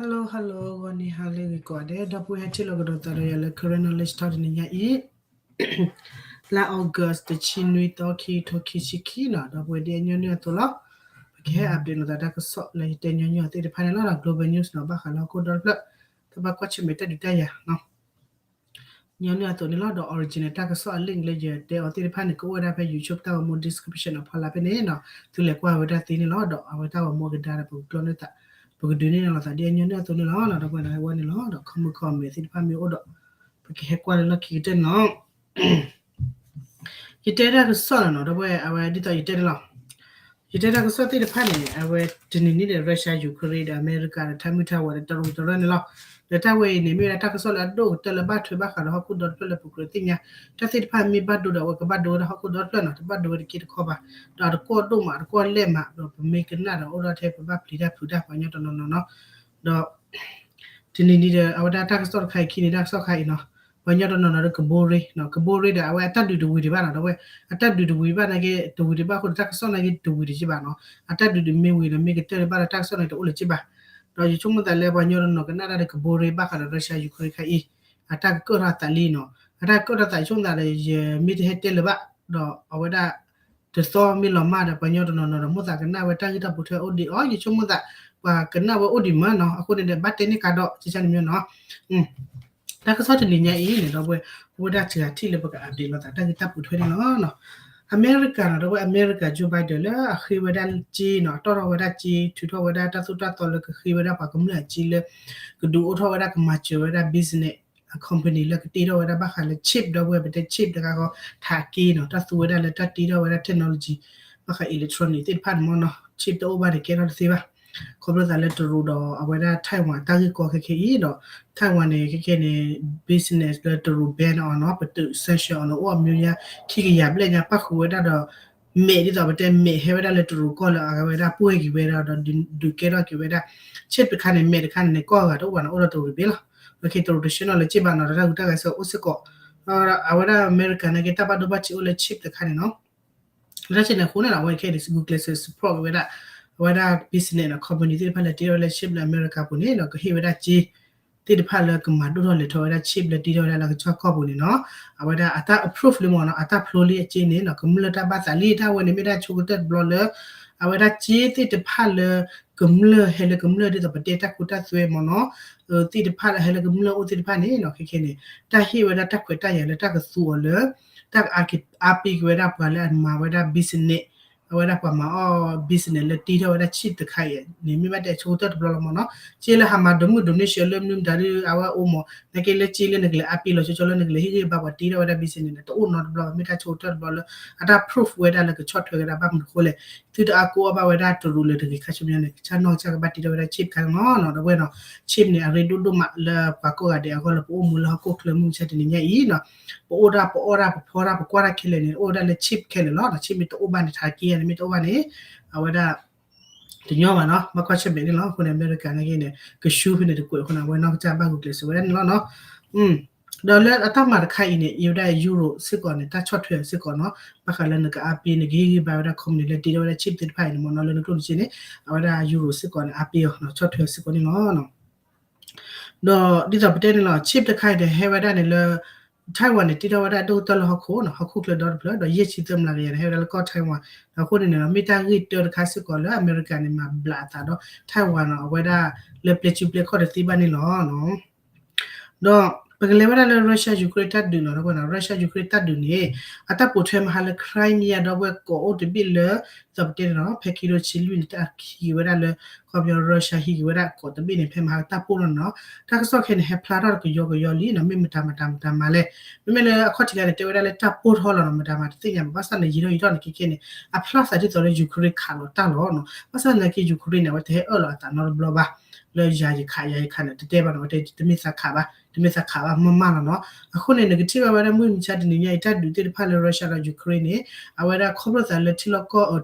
Hello hello ဂီၤနံၤဟါလၢအဂ့ၤကိးဂၤဒဲး ဒီပုၢ်ဝဲၢ်ထံၣ်လိာ်ကဒီးသးဒီးယၤလၢ Karen Knowledge Talk တနံၤညါအံၤ လါ August တဆံနွံသီ ခံကထိခံဆံခံနီၤ ဒီပုၢ်ဝဲၢ်ဒ်အညီနုၢ်အသိးလီၤ ပကဟဲ update လိာ်သးတၢ်ကစီၣ်လၢယတဲညီနုၢ်အီၤသ့ၣ်တဖၣ်န့ၣ်လီၤဒီး global news နီၤ ဘၣ်ဃးလၢဟီၣ်ခိၣ်ဒီတဖျၢၣ် တၢ်ဘၣ်ကွၢ်ဆၢၣ်မဲာ်တၢ်ဒုးတၢ်ယၤနီၤ ညီနုၢ်အသိးန့ၣ်လီၤဒီး original တၢ်ကစီၣ်အ link လၢယတဲအီၤသ့ၣ်တဖၣ်န့ၣ် ကအိၣ်ဝဲဒၣ်ဖဲ YouTube တၢ်ဂီၤမူ description အဖီလာ်ဖဲန့ၣ်နီၤ သုလဲၤကွၢ်ဝဲဒၣ်သ့န့ၣ်လီၤဒီးအဝဲတၢ်ဂီၤမူအကဒါဒီးပကကျီန့ၢ်သး ပကဒုးန့ၢ်လိာ်သးဒ်အညီနုၢ်အသိးန့ၣ်လီၤနီၤ ဒီပုၢ်ဝဲၢ်န့ၣ်ဝဲန့ၣ်လီၤဒီး comment comment သ့ၣ်တဖၣ်မ့ၢ်အိၣ်ဒီး ပကဟဲကွၢ်လၢလီၢ်ခံကတၢၢ်န့ၣ်လီၤ ယတဲတၢ်ကစီၣ်လီၤနီၤ ဒီပုၢ်ဝဲၢ် အဝဲဒ်သိးယတဲတၢ်လီၤ ယတဲတၢ်ကစီၣ်သ့ၣ်တဖၣ်န့ၣ် အဝဲတနံၤနံၤဒီး Russia Ukraine ဒီးအမဲရကၤဒီး ထါမုၢ်ထါဝဲဒီး တရူးတရၢန့ၣ်လီၤ ဒီးတၢ်ဝဲအံၤန့ၣ် မ့ၢ်ဝဲဒၣ်တၢ်ကစီၣ်လၢအဒိၣ်ကတၢၢ်လၢဘၣ်ထွဲဘၣ်ဃးဒီးဟီၣ်ခိၣ်ဒီတဖျၢၣ်လၢပူၤကွံာ်သ့ၣ်ညါ တၢ်သ့ၣ်တဖၣ်မ့ၢ်ဘၣ်ဒိဒီးအဝဲကဘၣ်ဒိဝဲဒၣ်ဟီၣ်ခိၣ်ဒီတဖျၢၣ်နီၤ တဘၣ်ဒိဝဲတက့ၢ်တခီဘၣ် ဒီးအတကီၢ်ဒိၣ်မး အတကီၢ်လဲၢ်မး ဒီးပမ့ၢ်ကနၣ်ဒီးအိၣ်ဒီးထဲပဘၣ်ပျံၤတၢ်ဖုးတၢ်ပှၤကညီတနီၤနီၤနီၤ ဒီး တနံၤနံၤဒီး အဝဲဒၣ်တၢ်ကစီၣ်တခါအံၤခံနံၤတၢ်ကစီၣ်ခါအံၤနီၤ ပှၤကညီတနီၤနီၤဒီးကဘိရ့ ကဘိရ့ဒီး အဝဲအတၢ်ဒုးတဝံၤဒံးဘၣ်နီၤ ဒီးဝဲ အတၢ်ဒုးတဝံၤဘၣ်နာ်က့ တဝံၤဒံးဘၣ်အဃိဒီး တၢ်ကစီၣ်နာ်က့တဝံၤဒံးက့ဘၣ်နီၤ အတၢ်ဒုးတမ့ၢ်ဝံၤဒီး မ့ၢ်ကတၢၢ်ဒံးဘၣ်ဒီး တၢ်ကစီၣ်န့ၣ်တအိၣ်လၢၤက့ဘၣ် ဒီးယဆိကမိၣ်သးလၢပှၤကညီတနီၤကနၣ်တၢ်ဒီးကဘိရ့ဘၣ်ဃးဒီး Russia Ukraine ခါအံၤ အတၢ်ကကၢၣ်ထီၣ်အသးလံနီၤ အတၢ်ကကၢၣ်ထီၣ်သးယဆိကမိၣ်သးဒီး ယမ့ၢ်တဟဲတဲလၢၤဘၣ် ဒီးအဝဲဒၣ် တသီမ့ၢ်လီၤမၢ်ဒီး ပှၤကညီတနီၤနီၤဒီး မိၣ်သးကနၣ်ဝဲတၢ်ဂ့ၢ်တၢ်ပိာ်ထွဲအိၣ်ဒံးအီၤ ယဆိကမိၣ်သး ပှၤကနၣ်ဝဲအိၣ်ဒံးမးနီၤ အဃိန့ၣ်ဒီး ဘၣ်တဲန့ၢ်ကါဒီး ကန့ၣ်မ့ၢ်နီၤ တၢ်ကစီၣ်တနံၤညါအံၤန့ၣ် ဒီပုၢ်ဝဲၢ် အိၣ်ဝဲဒၣ်စှၤထံၣ်လၢပက update လိာ်သးတၢ်ဂ့ၢ်တၢ်ပိာ်ထွဲန့ၣ်လီၤ. အမဲရကၤနီၤ ဒီပုၢ်ဝဲၢ် အမဲရကၤ Joe Biden လၢအဃ့ဝဲဒၣ်စ့နီၤ အတီၣ်ထီၣ်ဝဲဒၣ်စ့ ထုးထီၣ်ဝဲဒၣ်တၢ်သိၣ်တၢ်သီလၢကဃ့ဝဲဒၣ်ပှၤကမျၢၢ်အစ့လၢ ကဒုးအိၣ်ထီၣ်ဝဲဒၣ်ကမၤစၢၤဝဲဒၣ် business အ company လၢကတ့ထီၣ်ဝဲဒၣ်ဘၣ်ဃးလၢ chip ဒီပုၢ်ဝဲၢ် ပတဲ chip တခါဃီ ထးက့နီၤ တၢ်သူဝဲဒၣ်လၢတၢ်တ့ထီၣ်ဝဲဒၣ် technology ဘၣ်ဃး electronic သ့ၣ်တဖၣ်န့ၣ်မ့ၢ်နီၤ chip တအိၣ်ဘၣ်န့ၣ် ကဲထီၣ်တသ့ဘၣ် ခီဖျိသးလၢတရူးဒီးအဝဲဒၣ် Taiwan တၢ်ဂ့ၢ်ကီခဲခဲအံၤဒီး Taiwan န့ၣ် ခဲခဲန့ၣ် business လၢတရူး ban အီၤနီၤ ပတုာ် sanction အီၤန့ၣ် အိၣ်အမျိုးမျိုး ခံကယၤဘျဲၣ်ညါ ပၣ်ဃုာ်ဝဲဒၣ်ဒီး မဲာ်ဒ်သိးပတဲမဲာ်ဟဲဝဲဒၣ်လၢတရူးကီၢ်လၢအဂၤဝဲဒၣ်ပှဲၤက့ၤဝဲဒၣ်ဒီး ဒုးကဲထီၣ်က့ၤဝဲဒၣ် chip တခါန့ၣ် မဲာ်တခါန့ၣ်န့ၣ် ကီၢ်အဂၤတအိၣ်ဘၣ်န့ၣ် အိၣ်ဒီးတရူးတဘ့ၣ်လီၤ. ခဲခဲတရူးတဆှၢနီၤလၢစ့ဘၣ်နီၤ ဒီးတၢ်ဂုၤတၢ်ဂၤစ့ၢ်အိၣ်စ့ၢ်ကီး အဝဲဒၣ်အမဲရကၤန့ၣ်က့ တၢ်ဘၣ်ဒိဘၣ်ထံးအိၣ်လၢ chip တခါန့ၣ်နီၤ လၢတၢ်ဆဲန့ၣ်အဃိန့ၣ်လီၤ အဝဲခဲအံၤန့ၣ် ဂုာ်ကျဲးစၢး support က့ၤဝဲဒၣ် အဝဲဒၣ် business နီၤ company သ့ၣ်တဖၣ်လၢတ့ထီၣ်ဝဲဒၣ် chip လၢအမဲရကၤပူၤန့ၣ်ဒီး ကဟ့ၣ်ဝဲဒၣ်စ့ သ့ၣ်တဖၣ်လၢကမၤဒိၣ်ထီၣ်လဲၤထီၣ်ဝဲဒၣ် chip လၢတ့ထီၣ်ဝဲဒၣ်လၢကစၢ်ကီၢ်ပူၤန့ၣ်နီၤ အဝဲဒၣ်အတၢ် approve လံမ့ၢ်နီၤ အတၢ်ဖျိလံအစ့န့ၣ်နီၤ ကမျၢၢ်တၢ်ဘၣ်သးလံ တၢ်ဝဲန့ၣ်မ့ၢ်ဒၣ်ဆိကတၢၢ်တဘျီလၢ အဝဲဒၣ်စ့သ့ၣ်တဖၣ်လၢ ကမျၢၢ်ဟဲလၢကမျၢၢ်ဒ်သိးပတဲတၢ်ခိတၢ်သွဲမ့ၢ်နီၤ သ့ၣ်တဖၣ်လၢဟဲလၢကမျၢၢ်အိၣ်သ့ၣ်တဖၣ်န့ၣ်နီၤ ခဲခဲန့ၣ် တၢ်ဟ့ၣ်ဝဲဒၣ်တၢ်ခွဲးတၢ်ယာ်လၢတၢ်ကသူအီၤလၢ တၢ်ကအါက့ၤအါပ့ၤက့ၤဝဲဒၣ်ပှၤလၢအမၤဝဲဒၣ် business အဝဲဒၣ်ပှၤမၤအီၣ် business လၢတ့ထီၣ်ဝဲဒၣ် chip တခါအံၤန့ၣ် မ့ၢ်ဘၣ်တဲဆိကတၢၢ်တဘျီလီၤမ့ၢ်နီၤ စ့လၢဟးမၤဒိးမုၢ်ဒိးန့ၢ်ဆှၢလၢမနုၤမတၤဒုး အဝဲအိၣ်မ့ၢ် နာ်က့လၢစ့လၢနကလဲၤအါပ့ၤလီၤ ကၠီကၠီလၢနကလဲၤဟ့ၣ်ဂံၢ်ဘါပှၤတ့ထီၣ်ဝဲဒၣ် business န့ၣ် တအိၣ်နီတဘျီဘၣ် မ့ၢ်တၢ်ဆိကတၢၢ်တဘျီလၢ အတၢ် proof ဝဲဒၣ်လၢကဆီၣ်ထွဲဝဲဒၣ်ဘၣ်မနုၤအဃိလဲၣ် သုတအါကိးအီၣ်ဘၣ်ဝဲဒၣ်တရူးလၢတဂ့ၤခါဆူညါန့ၣ် ကစၢ်နီၢ်ကစၢ်ကဘၣ်တ့ထီၣ်ဝဲဒၣ် chip တခါန့ၣ်လီၤ ဒီပုၢ်ဝဲၢ်နီၤ chip န့ၣ် အရ့ဒိၣ်ဒိၣ်မးလၢပှၤကိးဂၤဒဲးအဂီၢ်လၢပအိၣ်မူလၢဟီၣ်ခိၣ်ချၢမုၢ်မဆါတနံၤညါအံၤနီၤ ပအိၣ်ဒၣ်ပအီၣ်ဒၣ်ပဖီဒၣ်ပကွၢ်ဒၣ်ခဲလၢာ်န့ၣ် အိၣ်ဝဲဒၣ်လၢ chip ခဲလၢာ်လီၤ chip မ့ၢ်တအိၣ်ဘၣ်န့ၣ် ထးက့ယၤန့ၣ် မ့ၢ်တအိၣ်ဘၣ်န့ၣ် အဝဲဒၣ် တညီဘၣ်နီၤ ဘၣ်ကွၢ်ဆၢၣ်မဲာ်န့ၣ်လီၤ အဃိန့ၣ် အမဲရကၤနာ်က့န့ၣ် ကဆူဖဲန့ၣ်တကွဲးအဃိန့ၣ် အဝဲနီၢ်ကစၢ်ဘၣ်ဂုာ်ကျဲးစၢးဝဲဒၣ်န့ၣ်လီၤနီၤ ဒီးလၢအတၢ်မၤတခါအံၤန့ၣ် အံၤဝဲဒၣ် Europe စ့ၢ်ကီးန့ၣ် တၢ်ဆီၣ်ထွဲအီၤစ့ၢ်ကီးနီၤ ဘၣ်ဃးလၢနကအါပ့ၤ နကဟ့ၣ်ဂံၢ်ဘါဝဲဒၣ် company လၢတ့ထီၣ်ဝဲဒၣ် chip သ့ၣ်တဖၣ်အံၤန့ၣ်မ့ၢ်နီၤ လၢနကျိၣ်နစ့န့ၣ် အဝဲဒၣ် Europe စ့ၢ်ကီးန့ၣ် အါပ့ၤအီၤ ဆီၣ်ထွဲအီၤစ့ၢ်ကီးန့ၣ်လီၤ ဒီးဒ်သိးပတဲန့ၣ်လီၤ chip တခါအံၤန့ၣ် ဟဲဝဲဒၣ်န့ၣ်လၢ Taiwan န့ၣ် တ့ထီၣ်ဝဲဒၣ်ဒိၣ်ကတၢၢ်လၢဟီၣ်ခိၣ်နီၤ ဟီၣ်ခိၣ်ချၢဒီတဖျၢၣ် ဒီးယဲၢ်ဆံသၢမျးကယၤန့ၣ် ဟဲဝဲဒၣ်လၢကီၢ် Taiwan ဒီးအဃိန့ၣ်န့ၣ် မ့ၢ်တၢ်ဂ့ၢ်တၢတခါစ့ၢ်ကီးလၢအမဲရကၤန့ၣ် မၤဘျးအသးဒီး Taiwan နီၤ အဝဲဒၣ်လၢပျဲစုပျဲခီၣ်တသ့ဘၣ်န့ၣ်လီၤ ဒီးပကလဲၤဝဲဒၣ်လၢ Russia Ukraine တၢ်ဒုးနီၤ ဒီး Russia Ukraine တၢ်ဒုးန့ၣ် အတၢ်ပိာ်ထွဲမဟါလၢ Crimea ဒီပုၢ်ဝဲၢ် ကိးအိၣ်တဘ့ၣ်လၢ ဒ်သိးပတဲန့ၣ်နီၤ ဖဲခံကထိဆံလွံၢ်န့ၣ် တၢ်ဟံးက့ၤဝဲဒၣ်လၢ ခီပညီ Russia ဟံးက့ၤဝဲဒၣ်ကိးတဘ့ၣ်န့ၣ် ဖဲမဟါတၢ်ပိၢ်လီၤနီၤ တၢ်ကစီၣ်ခဲန့ၣ် ဟဲဖျါထီၣ်ကယီကယီလံနီၤ မ့ၢ်မတၤမတၤမတၤမၤလဲၣ် မ့မ့ၢ်လၢအခီၣ်ထံးခါန့ၣ် တဲဝဲဒၣ်လၢတၢ်ပိၢ်ထီၣ်လီၤနီၤ မတၤမတၤတသ့ၣ်ညါဘၣ် ဘၣ်ဆၣ်န့ၣ် ယံာ်ထီၣ်ယံာ်ထီၣ်န့ၣ် ခဲခဲန့ၣ် အဖျါသးဒ်သိးလၢ Ukraine ခးလီၤတၢ်လီၤနီၤ ဘၣ်ဆၣ်သနာ်က့ Ukraine န့ၣ် အဝဲတဟဲအၢၣ်လီၤအသးနီတဘျီဘၣ် လၢယၤယခး ယၤယခးန့ၣ် တတဲဘၣ်နီၤ ဝဲတဲတမ့ၢ်သးခးဘၣ် တမ့ၢ်သးခးဘၣ် မ့ၢ်မးလီၤနီၤ အဃိန့ၣ် နကထံၣ်ဘၣ်ဝဲဒၣ်မုၢ်မဆါတနံၤညါအံၤ တၢ်ဒုးသ့ၣ်တဖၣ်လၢ Russia ဒီး Ukraine န့ၣ် အဝဲဒၣ်ခီဖျိသးလၢထံလီၢ်ကီၢ်အ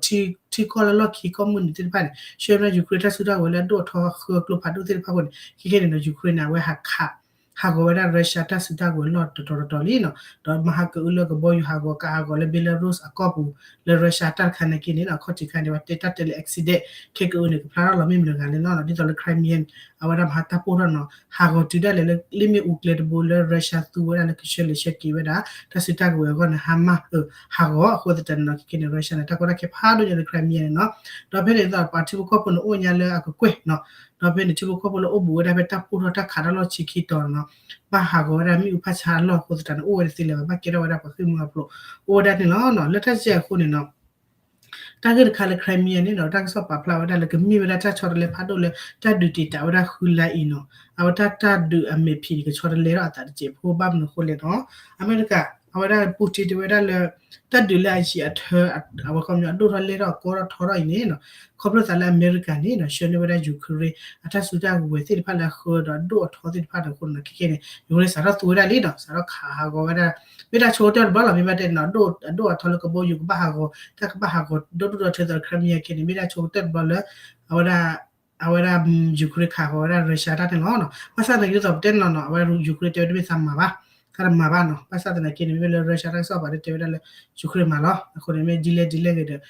ထံကီၢ်လၢလီၢ်ခံကီၢ်မုၢ်နုာ်သ့ၣ်တဖၣ်န့ၣ် ဆှၢဝဲဒၣ် Ukraine တၢ်စုတၢ်ဝဲၤလၢအဒိၣ်အထီဃၢကျိဖးဒိၣ်သ့ၣ်တဖၣ်အဃိန့ၣ် ခဲခဲန့ၣ်ဒီး Ukraine န့ၣ် အဝဲဟးခး ဟးဂီၤဝဲဒၣ် Russia တၢ်စုတၢ်ကဝဲၤလီၢ်တတီၤတတီၤလံနီၤ, ဒီးမဟါကအုလၢကဘီယူၤဟးဂီၤကးဟးဂီၤလၢ Belarus အကီၢ်ပူၤ လၢ Russia တၢ်တခါန့ၣ်က့န့ၣ်နီၤ, အခီၣ်ထံးခါန့ၣ် ပှၤတဲတၢ်တဲလၢ accident ခဲကအုန့ၣ် ကဖျါထီၣ်လီၤမ့ၢ်မတၤတဂၤလဲၣ်နီၤ, ဒ်သိးလၢ Crimea အဝဲဒၣ်မဟါတၢ်ပိၢ်ထီၣ်နီၤ, ဟးဂီၤတုၤဒၣ်လဲာ်လၢ လ့ၣ်မ့ၣ်အူကျဲတဘိလၢ Russia သူဝဲဒၣ်လၢကဆှၢလံာ်ဆှၢက့ၤဝဲဒၣ် တၢ်စုတၢ်ကဝဲၤအဂီၢ်န့ၣ် ဟါမၢ် ဟးဂီၤအဃိသတးန့ၣ်နီၤ, ခဲက့န့ၣ် Russia န့ၣ် တၢ်ကီတၢ်ခဲဖးဒိၣ်ညါလၢ Crimea န့ၣ်နီၤ, ဒီးဖဲန့ၣ်သိးပှၤထံဖိကီၢ်ဖိန့ၣ်အိၣ်ညါလၢအကကွဲၢ်နီၤ, ဒီးဖဲန့ၣ် ထံဖိကီၢ်ဖိလၢအိၣ်ဘူးဝဲဒၣ်ဖဲတၢ်ပိၢ်ထီၣ်တၢ်ခးတၢ်လီၢ်ဆံခံတီၤနီၤ, ဘၣ်ဟးဂီၤဝဲဒၣ်မ့ၣ်အူဖးဆါအလီၢ်အဃိသတးန့ၣ် အိၣ်ဝဲတသ့လၢၤဘၣ်, ဘၣ်ကဲထီၣ်ဝဲဒၣ်ပှၤဃ့ၢ်မှံဟးဖျိး အိၣ်ဝဲဒၣ်န့ၣ်လီၤနီၤ, လၢတၢ်စဲအဃိန့ၣ်နီၤ တၢ်ဂ့ၢ်တခါလၢ Crimea န့ၣ်ဒီး တၢ်ကစီၣ်ပာ်ဖျါဝဲဒၣ်လၢကမ့ၢ်ဝဲဒၣ်တၢ်ဆီတလဲဖးဒိၣ်လၢ တၢ်ဒုးတံာ်တာ်ဝဲဒၣ်ဃုလါအံၤနီၤ, အဝဲတၢ်တၢ်ဒုးအမဲာ်ဖံးန့ၣ် ကဆီတလဲထီၣ်အသးတစဲးဖိဘၣ်မနုၤအဃိလဲၣ်နီၤ, အမဲရကၤ အဝဲဒၣ် Putin တဲဝဲဒၣ်လၢ တၢ်ဒုးလၢအယံာ်အထၢ အဝဲခီပညီအဒိၣ်ထီၣ်လဲၢ်ထီၣ်အကီထီၣ်ထီထီၣ်အံၤန့ၣ်နီၤ, ခီဖျိသးလၢအမဲရကၤန့ၣ်နီၤ ဆှၢန့ၢ်ဝဲဒၣ် Ukraine အတၢ်စုတၢ်ကဝဲၤသ့ၣ်တဖၣ်လၢအဃၢဒီးအဒိၣ်အထီသ့ၣ်တဖၣ်ဒီးအဃိန့ၣ် ခဲက့န့ၣ် Ukraine စးထီၣ်သူဝဲဒၣ်လံနီၤ, စးထီၣ်ခးဟးဂီၤဝဲဒၣ် မ့ၢ်ဒၣ်ဆိကတၢၢ်တဘျီလီၤ, မ့ၢ်ဘၣ်တဲနီၤ အဒိၣ်အထီလၢကဘီယူၤကဘၣ်ဟးဂီၤ တၢ်ကဘၣ်ဟးဂီၤဒိၣ်ဒိၣ်ဒီးထၢသး Crimea ခဲန့ၣ် မ့ၢ်ဒၣ်ဆိကတၢၢ်တဘျီလၢ အဝဲဒၣ် အဝဲဒၣ် Ukraine ခးဟးဂီၤဝဲဒၣ် Russia တၢ်န့ၣ်လီၤနီၤ, ဘၣ်ဆၣ်သနာ်က့ဒ်သိးပတဲန့ၣ်လီၤနီၤ, အဝဲ Ukraine တဲဝဲတမ့ၢ်သးမၤဘၣ်, သးတမၤဘၣ်နီၤ, ဘၣ်ဆၣ်သနာ်က့န့ၣ် မ့မ့ၢ်လၢ Russia တၢ်ကစီၣ်ပာ်ဒီးတဲဝဲဒၣ်လၢ Ukraine မၤလီၤ, အဃိန့ၣ်မ့ၢ်ဒ်လဲၣ်ဒ်လဲၣ်ဂ့ၤဒီး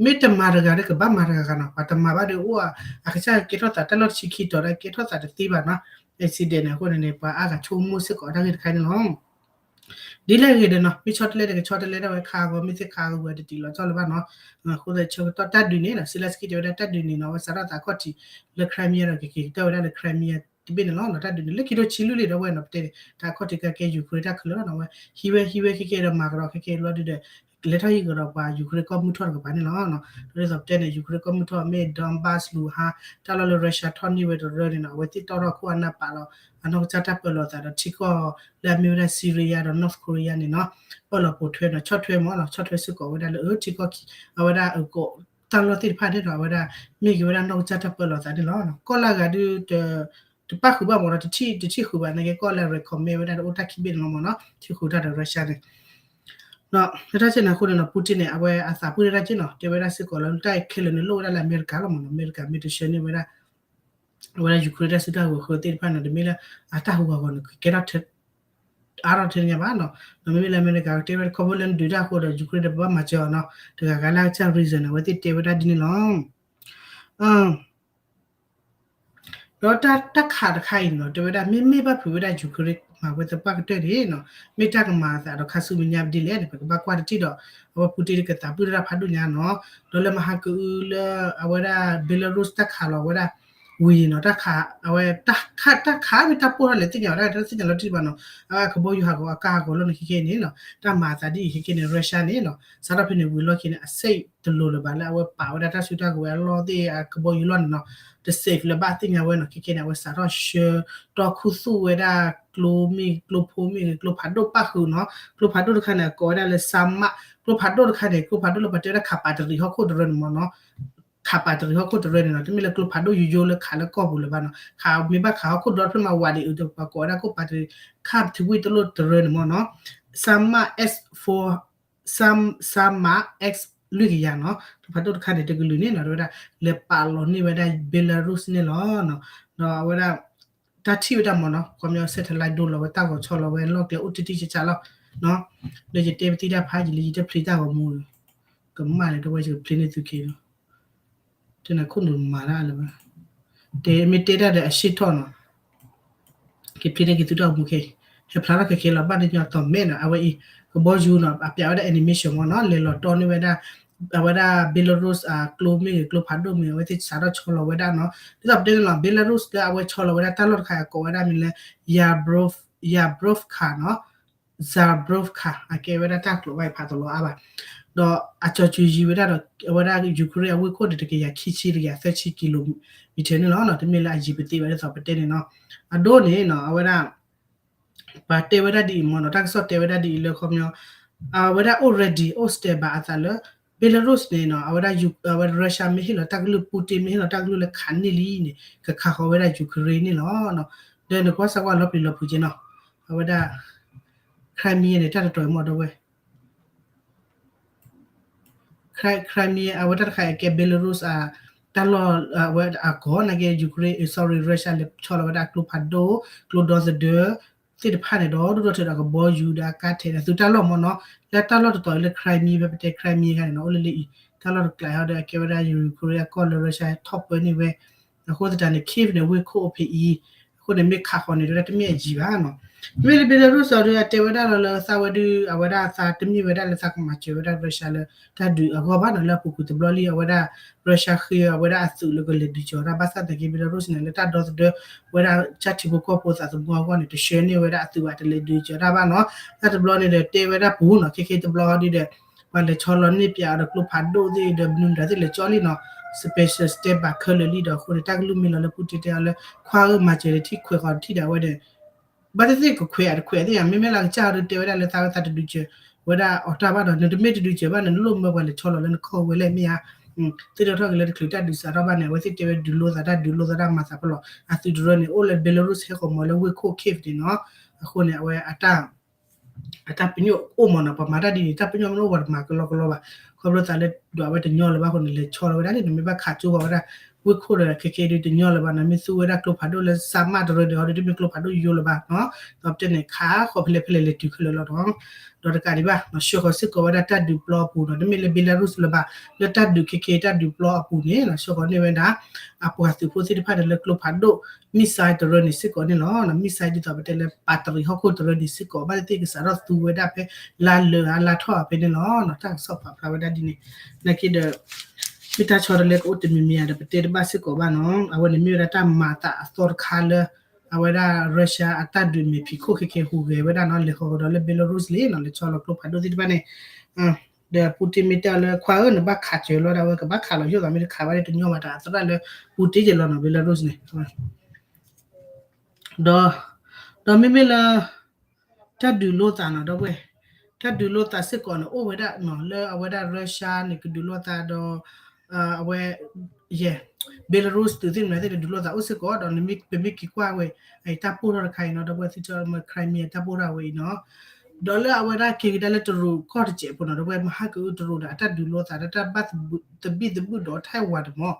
မ့ၢ်တမၤတဂၤဒီးကဘၣ်မၤတဂၤဂၤနီၤ, ပှၤတမၤဘၣ်ဒီးအိၣ် အကစၢ်ကဲထီၣ်သးတၢ်လီၢ်တဆံခံတီၤဒီးကဲထီၣ်သးတသ့ဘၣ်နီၤ, accident န့ၣ် အဃိန့ၣ်န့ၣ် ပှၤအါဂၤဆိကမိၣ်စ့ၢ်ကီးတၢ်ဂ့ၢ်တခါန့ၣ်လီၤ. ဒ်လဲၣ်ဂ့ၤဒီးနီၤ မ့ၢ်ဆီတလဲဒီးကဆီတလဲဒၣ်ဝဲခးဂီၤ မ့ၢ်သ့ၣ်ခးဂီၤဝဲတတံၤလီၤကၠီလၢၤဘၣ်နီၤ, အဃိသတးဆၢကတီၢ်တၢ်ဒုးန့ၣ်နီၤ Zelensky တဲဝဲဒၣ်တၢ်ဒုးန့ၣ်နီၤ အဝဲစးထီၣ်သးခီၣ်ထံးလၢ Crimea ဒီးကက့ၤကတၢၢ်ဝဲဒၣ်လၢ Crimea တဘ့ၣ်န့ၣ်လီၤနီၤ, တၢ်ဒုးန့ၣ် လၢခံထိဆံလွံၢ်လံဒီးဝဲနီၤ ပတဲန့ၣ် တၢ်ခီၣ်ထံးကကဲ Ukraine တၢ်ခဲလၢာ်လီၤနီၤ, အဝဲဟံးဝဲဟံးဝဲခဲကဲဒီးမၤကဒီးခဲကဲလီၤဒုးဒီး လဲၤထီၣ်ဟံးကဒီးပှၤ Ukraine ကီၢ်မုၢ်ထီၣ်တကပၤန့ၣ်လီၤ. ဒ်သိးပတဲန့ၣ် Ukraine ကီၢ်မုၢ်ထီၣ်မ့ၢ် Donbas လူၤဟါ တၢ်လီၢ်လၢ Russia ထီၣ်န့ၢ်ဝဲတရၢန့ၣ်နီၤ အဝဲသ့ၣ်တီၣ်ထီၣ်ခိၣ်အနၢ်ပာ်လီၤ အနီၢ်ကစၢ်တၢ်ပၢလီၤသးဒီးထံကီၢ်လၢအမ့ၢ်ဝဲဒၣ် Syria ဒီး North Korea န့ၣ်နီၤ ပၢလီၤပိာ်ထွဲနီၤ ဆီၣ်ထွဲမ့ၢ်လီၤ ဆီၣ်ထွဲစ့ၢ်ကီးဝဲဒၣ်လၢထံကီၢ်ခံ အဝဲဒၣ်အကီး တၢ်လီၢ်သ့ၣ်တဖၣ်န့ၣ်ဒီး အဝဲဒၣ်မ့ၢ်က့ၤဝဲဒၣ်နီၢ်ကစၢ်တၢ်ပၢလီၤသးန့ၣ်လီၤ. ကီၢ်လၢအဂၤဒုး တပၣ်ဃုာ်ဘၣ်မ့ၢ်ဒီး တထံၣ်တထံၣ်ဃုာ်ဘၣ် နာ်က့ကီၢ်လၢ recommend ဝဲဒၣ်တအိၣ်တၢ်ခံဘ့ၣ်န့ၣ်လီၤမ့ၢ်နီၤ ထံၣ်ဃုာ်တၢ်ဒီး Russia န့ၣ် လၢတၢ်စဲန့ၣ်အဃိန့ၣ်နီၤ Putin န့ၣ် အဝဲအသးပှၢ်တၢ်က့နီၤ တဲဝဲဒၣ်စ့ၢ်ကီးလၢတၢ်ခဲလၢာ်န့ၣ်လိၣ်ဝဲဒၣ်လၢအမဲရကၤလီၤမ့ၢ်နီၤ အမဲရကၤမ့ၢ်တဆှၢန့ၢ်ဝဲဒၣ် အဝဲဒၣ် Ukraine တၢ်စုတၢ်ဂီၤဃၢသ့ၣ်တဖၣ်န့ၣ် တမ့ၢ်လၢအတၢ်ဟူးဂၤဂီၤန့ၣ် ကကဲထီၣ် အါထီၣ်ထဲန့ၣ်ညါဘၣ်နီၤ ဒီးမ့မ့ၢ်လၢအမဲရကၤတဲဝဲဒၣ်ခီဖျိလၢနဒုးတၢ်အဃိဒီး Ukraine ဒီးပဘၣ်မၤစၢၤအီၤနီၤ တဂၤဂၤလၢအကစၢ် reason န့ၣ် အဝဲသ့ၣ်တဲဝဲဒၣ်ဒ်န့ၣ်လီၤ. ဒီးတၢ်တၢ်ခးတခါအံၤနီၤ တဲဝဲဒၣ်မ့မ့ၢ်ဘၣ်ဖုးဝဲဒၣ် Ukraine မၤဝဲသပှၢ်ကတၢၢ်န့ၣ်နီၤ မ့ၢ်တၢ်ကမၤအသးဒီးခါဆူမဲာ်ညါဒ်လဲၣ်န့ၣ် ပကဘၣ်ကွၢ်တထံၣ်ဒီး အဝဲ Putin ကသးပှၢ်တၢ်ဖးဒိၣ်ညါနီၤ ဒီးလၢမဟါကအုလၢအဝဲဒၣ် Belarus တၢ်ခးလီၤဝဲဒၣ် ဝံၤန့ၣ်နီၤ တၢ်ခး အဝဲ တၢ်ခး တၢ်ခးမ့ၢ်တၢ်ပိၢ်ထီၣ်လဲၣ်သ့ၣ်ညါဝဲဒၣ် တသ့ၣ်ညါလီၤတံၢ်ဘၣ်နီၤ အဝဲကဘီယူၤဟးဂီၤအကါဟးဂီၤလီၤန့ၣ် ခဲကဲန့ၣ်နီၤ တၢ်မၤအသးဒ်အံၤခဲကဲန့ၣ် Russia န့ၣ်နီၤ စးထီၣ်ဖဲန့ၣ်ဝံၤလီၢ်ခံန့ၣ် အစ့တလိၤလၢၤဘၣ်လၢအဝဲပာ်ဝဲဒၣ်တၢ်စုတၢ်ကဝဲၤအလီၢ်သ့ၣ် အကဘီယူၤလီၢ်န့ၣ်နီၤ တ safe လၢၤဘၣ်သ့ၣ်ညါဝဲနီၤ ခဲကဲန့ၣ် အဝဲစးထီၣ်ဆှၢတီၢ်ခူသူၣ်ဝဲဒၣ် ကျိမ့ၢ်ကျိဖိမ့ၢ်ဂ့ၤ ကျိဖးဒိၣ်ပၣ်ဃုာ်နီၤ ကျိဖးဒိၣ်တခါန့ၣ် အကိးဝဲဒၣ်လၢ Sarmat ကျိဖးဒိၣ်တခါန့ၣ် ကျိဖးဒိၣ်လၢပှၤတဲဝဲဒၣ်ခးပာ်တရံးဟီၣ်ခိၣ်တရၢန့ၣ်မ့ၢ်နီၤ ခးပာ်တရံးဟီၣ်ခိၣ်တရၢန့ၣ်နီၤ တမ့ၢ်လၢကျိဖးဒိၣ်ယိယိလၢခးလၢကီၢ်ပူၤလၢၤဘၣ်နီၤ ခးမ့ၢ်ဘၣ်ခးဟီၣ်ခိၣ်ဒီဖျၢၣ်မးဝးဒံးအုးဒီး ပှၤကိးဝဲဒၣ်ကျိဖးဒိၣ် ခးပထံဝံၣ်တလိၣ်တရၢန့ၣ်မ့ၢ်နီၤ Sarmat S four Sarmat X လွံၢ်ကယၤနီၤ ကျိဖးဒိၣ်တခါန့ၣ် တကလုာ်န့ၣ်နီၤ တဲဝဲဒၣ် လဲၤပာ်လီၤန့ၢ်ဝဲဒၣ် Belarus န့ၣ်လီၤ ဒီးအဝဲဒၣ် တၢ်ထံၣ်ဝဲဒၣ်မ့ၢ်နီၤ ခီပညီ satellite ဒိလီၤဝဲတၢ်ဂီၤဆီလီၤဝဲလီၢ်ကျဲအိၣ်တံၢ်တံၢ်ဆးဆးလီၤ လၢယတဲပသံတၢ်ဖးယံာ်လၢ ယတဖျ့တၢ်ဂီၤမူ ကမၣ်န့ၣ် တဝဲယကဖျ့န့ၢ်သုက့ၤလီၤ တဲနၤခိၣ်နူာ်မၤတၢ်လၢၤဘၣ် တဲမ့ၢ်တဲတၢ်ဒီးအရှေ့ထီၣ်နီၤ ကဖျ့န့ၢ်က့ၤသုတၢ်ဂီၤမူခဲအံၤ ဟဲဖျါထီၣ်ခဲခဲလီၤ ဘၣ်န့ၣ်ညီသိးမဲာ်နီၤ အဝဲအံၤ ကဘီယူၤနီၤ အပျးဝဲဒၣ် animation မ့ၢ်နီၤ လဲၤလီၤတီန့ၢ်ဝဲဒၣ် အဝဲဒၣ် Belarus အကျိမ့ၢ်ဂ့ၤ ကျိဖးဒိၣ်မ့ၢ်ဂ့ၤ အဝဲသ့ၣ်စးထီၣ်ဆီလီၤဝဲဒၣ်နီၤ ဒ်သိးပတဲန့ၣ်လီၤ Belarus လၢအဝဲဆီလီၤဝဲဒၣ်တၢ်လီၢ်တခါအကိးဝဲဒၣ်မ့ၢ်လၢ Yabrovka နီၤ Zabrovka အကဲဝဲဒၣ်တၢ်ကျိၤဘၣ်အံၤဖးတလီၤအါဘၣ် ဒီးအကၠီၤစူၤယံၤဝဲဒၣ်ဒီး အဝဲဒၣ် Ukraine အဝ့ၢ်ခိၣ်န့ၣ် တကယၤခံဆံ တကယၤသၢဆံ kilometer န့ၣ်လီၤ တမ့ၢ်လၢအယံၤပသ့ဘၣ်ဒ်သိးပတဲန့ၣ်နီၤ အဒိန့ၣ်နီၤ အဝဲဒၣ် ပှၤတဲဝဲဒၣ်ဒ်အံၤမ့ၢ်နီၤ တၢ်ကစီၣ်တဲဝဲဒၣ်ဒ်အံၤလၢခီပညီ အဝဲဒၣ်အိၣ် ready အိၣ် stand by အသးလၢ Belarus န့ၣ်နီၤ အဝဲဒၣ် အဝဲ Russia မ့ၢ်ဟ့ၣ်လီၤတၢ်ကလုၢ် Putin မ့ၢ်ဟ့ၣ်လီၤတၢ်ကလုၢ်လၢခးန့ၢ်လံန့ၣ် ကခးဃီၤဝဲဒၣ် Ukraine န့ၣ်လီၤ ဒီးနကွၢ်စၢ်ကွၢ်လီၤပျံၤလီၤဖုးက့နီၤ အဝဲဒၣ် Crimea န့ၣ် တၢ်တတီၤအံၤမ့ၢ်ဒီးဝဲ Crimea အဝဲတၢ်တခါအံၤကဲ Belarus အတၢ်လီၢ် အဝဲအကီၢ်နာ်က့ Ukraine sorry Russia လဲၤဆီလီၤဝဲဒၣ်ကျိဖးဒိၣ် ကျိဒီသဒၢ သ့ၣ်တဖၣ်န့ၣ်ဒီး ဒိၣ်ထီၣ်ထဲဒီးကဘီယူၤဒီးအကါထဲးဒီးသုးတၢ်လီၢ်မ့ၢ်နီၤ, လၢတၢ်လီၢ်တတီၤလၢ Crimea ဖဲပတဲ Crimea ခါန့ၣ်နီၤ အိၣ်လၢလၢအံၤ တၢ်လီၢ်တကျးဟီဒီးအကဲဝဲဒၣ် Ukraine အကီၢ်လၢ Russia ထီၣ်ပၢန့ၢ်ဝဲ အဃိသတးန့ၣ် Kyiv န့ၣ် ဝ့ၢ်ခိၣ်အိၣ်ဖဲအံၤ, အဃိန့ၣ်မ့ၢ်ခးဃီၤန့ၣ် ဒ်တၢ်တမ့ၢ်အယံၤဘၣ်နီၤ, မ့မ့ၢ်လၢ Belarus အီၤဒီးအတဲဝဲဒၣ်လီၤလၢသးဝဲဒုး အဝဲဒၣ်အသးတမ့ၢ်ဝဲဒၣ်လၢသးကမၤစၢၤဝဲဒၣ် Russia လၢ တၢ်ဒုးအဂီၢ်ဘၣ်နီၤ, လၢအပူၤကွံာ်တဘျီလံ အဝဲဒၣ် Russia ဃ့အဝဲဒၣ်အသုးလၢကလဲၤဒုးကီၤတၢ် ဘၣ်ဆၣ်သနာ်က့ Belarus န့ၣ် လၢတၢ်ဒီသဒၢဝဲဒၣ်ကၢ်ထံဖိကီၢ်ဖိသးသမူအဂီၢ်န့ၣ် တဆှၢန့ၢ်ဝဲဒၣ်အသုးဘၣ် တလဲၤဒုးကီၤတၢ်ဘၣ်နီၤ, တၢ်တဘျီန့ၣ်ဒီးတဲဝဲဒၣ်ပူၤနီၤ, ခဲခဲတဘျီဒ်ဒီး ပှၤလဲၤဆီလီၤန့ၢ်ပၠးအီၤဒီးကျိဖးဒိၣ်သ့ၣ်ဒီး မနုၤမတၤသ့ၣ်လဲၤကၠီလံနီၤ, special stand by ခဲလၢာ်လံဒီး အဃိန့ၣ် တၢ်ကလုၢ်မ့ၢ်လီၤလၢ Putin တဲအီၤလၢ ခွါဧၢ မၤစၢၤဒီးထံၣ်ခွဲးဃီၤထံၣ်ဒီးအဝဲဒီး ဘၣ်သ့ၣ်သ့ၣ်ကခွဲးအတခွဲးသ့ၣ်ညါ မ့မ့ၢ်လၢကစၢ်အီၤဒုးတဲဝဲဒၣ်လၢသးဝဲသးတဒုးစၢၤဝဲဒၣ်အီၤတၢ်ဘၣ်ဒီး နတမ့ၢ်တဒုးစၢၤဘၣ်န့ၣ် နလိၣ်မၢပှၤလဲၤဆီလီၤလၢနခီၣ်ဝဲလဲၣ်မ့ၢ်ဧါ, သ့ၣ်နီၣ်ထီၣ်က့ၤလၢတချုးတၢ်ဒုးစးထီၣ်ဘၣ်န့ၣ် အဝဲသ့ၣ်တဲဝဲဒုးလိသးတၢ်ဒုးလိသးတၢ်မၤသးဖီလီၤ အသုးတရၢန့ၣ် အိၣ်လၢ Belarus ဟဲဃီၤမီၤလၢဝ့ၢ်ခိၣ် Kyiv န့ၣ်နီၤ, အဃိန့ၣ် အဝဲ အတၢ်ပညိၣ်အိၣ်မ့ၢ်နီၤ, ပှၤမၤတၢ်ဒ်န့ၣ် တၢ်ပညိၣ်မ့ၢ်အိၣ်ပှၤတမၤကလီကလီဘၣ်, ခီဖျိသးလၢဒွးဝဲတညီလၢၤဘၣ်အဃိန့ၣ် လဲၤဆီလီၤဝဲဒၣ်န့ၣ် နမ့ၢ်ဘၣ်ခးကၠိဃီၤဝဲဒၣ် ဝ့ၢ်ခိၣ်ဒီး ခဲခဲဒုးတညီလၢၤဘၣ်နီၤ, မ့ၢ်သူဝဲဒၣ်ကျိဖးဒိၣ်လၢ Sarmat တရၢန့ၣ် အီၤဒုးတမ့ၢ်ကျိဖးဒိၣ်ယိလၢၤဘၣ်နီၤ, ဒီးပတဲန့ၣ် ခးဃီၤဖဲလဲၣ်ဖဲလဲၣ်လဲၤတုၤခဲလၢာ်လီၤနီၤ, ဒီးတကးဒံးဘၣ်နီၤ ဆှၢဃီၤစ့ၢ်ကီးဝဲဒၣ်တၢ်ဒုးပျီအပူၤနီၤ, တမ့ၢ်လၢ Belarus လၢၤဘၣ်, လၢတၢ်ဒုးခဲခဲတၢ်ဒုးပျီအပူၤန့ၣ်နီၤ ဆှၢဃီၤန့ၢ်ဝဲဒၣ် အပှၤသုးဖိသ့ၣ်တဖၣ်န့ၣ်လၢကျိဖးဒိၣ် missile တရၢန့ၣ်စ့ၢ်ကီးန့ၣ်လီၤ, missile ဒ်သိးပတဲလၢပာ်တရံးဟီၣ်ခိၣ်တရၢန့ၣ်စ့ၢ်ကီး ဘၣ်သ့ၣ်သ့ၣ်ကစးထီၣ်သူဝဲဒၣ်ဖဲလါလၢာ်ဧါလါထီၣ်ဧါဖဲန့ၣ်လီၤ, တၢ်ကစီၣ်ပာ်ဖျါဝဲဒၣ်ဒ်န့ၣ်, နာ်က့ဒီး မ့ၢ်တၢ်ဆီတလဲကအိၣ်တမံၤမံၤဧါဒီး ပတဲတဘၣ်စ့ၢ်ကီးဘၣ်နီၤ, အဝဲန့ၣ်မ့ၢ်ဝဲဒၣ်တၢ်မၤသးအသီတခါလၢ အဝဲဒၣ် Russia အတၢ်ဒုးမဲာ်ဖံးခိၣ်ခဲခဲဟူးဂဲၤဝဲဒၣ်နီၤ, လဲၤဃီၤကဒီးလၢ Belarus လံနီၤ, လဲၤဆီလီၤကျိဖးဒိၣ်သ့ၣ်တဖၣ်န့ၣ် ဒီး Putin မ့ၢ်တဲအီၤလၢ ခွါဧၢ နဘၣ်ခးစၢၤလီၤဒၣ်ဝဲ ကဘၣ်ခးလီၤယိၣ်သး မ့ၢ်တခးဘၣ်ဒီးတညီဘၣ် တၢ်အသရၣ်လၢ Putin ယဲလီၤနီၤ Belarus န့ၣ်, ဒီး ဒီးမ့မ့ၢ်လၢ တၢ်ဒုးလိသးနီၤ ဒီပုၢ်ဝဲၢ်, တၢ်ဒုးလိသးစ့ၢ်ကီးန့ၣ် အိၣ်ဝဲဒၣ်နီၤ လၢအဝဲဒၣ် Russia န့ၣ် ကဒုးလိသးဒီး အဝဲ ယဲ Belarus သုးသ့ၣ်မနုၤသ့ၣ်န့ၣ် ဒုးလိသးအိၣ်စ့ၢ်ကီး ဒီးနမ့ၢ်ပမ့ၢ်က့ၤကွၢ်ဝဲ အတၢ်ပိၢ်ထီၣ်တခါအံၤနီၤ ဒီပုၢ်ဝဲၢ် သ့ၣ်ထီၣ်မ့ၢ် Crimea တၢ်ပိၢ်ထီၣ်ဝဲအံၤနီၤ, ဒီးလၢအဝဲဒၣ်က့ၤကဒါလၢတရူးကီၢ်တစဲးဖိနီၤ ဒီပုၢ်ဝဲၢ်မဟါကအုတရူးဒီး အတၢ်ဒုးလိသးဒီးတၢ်ဘၣ်သဘံၣ်သဘုၣ်ဒီး Taiwan တမီၤ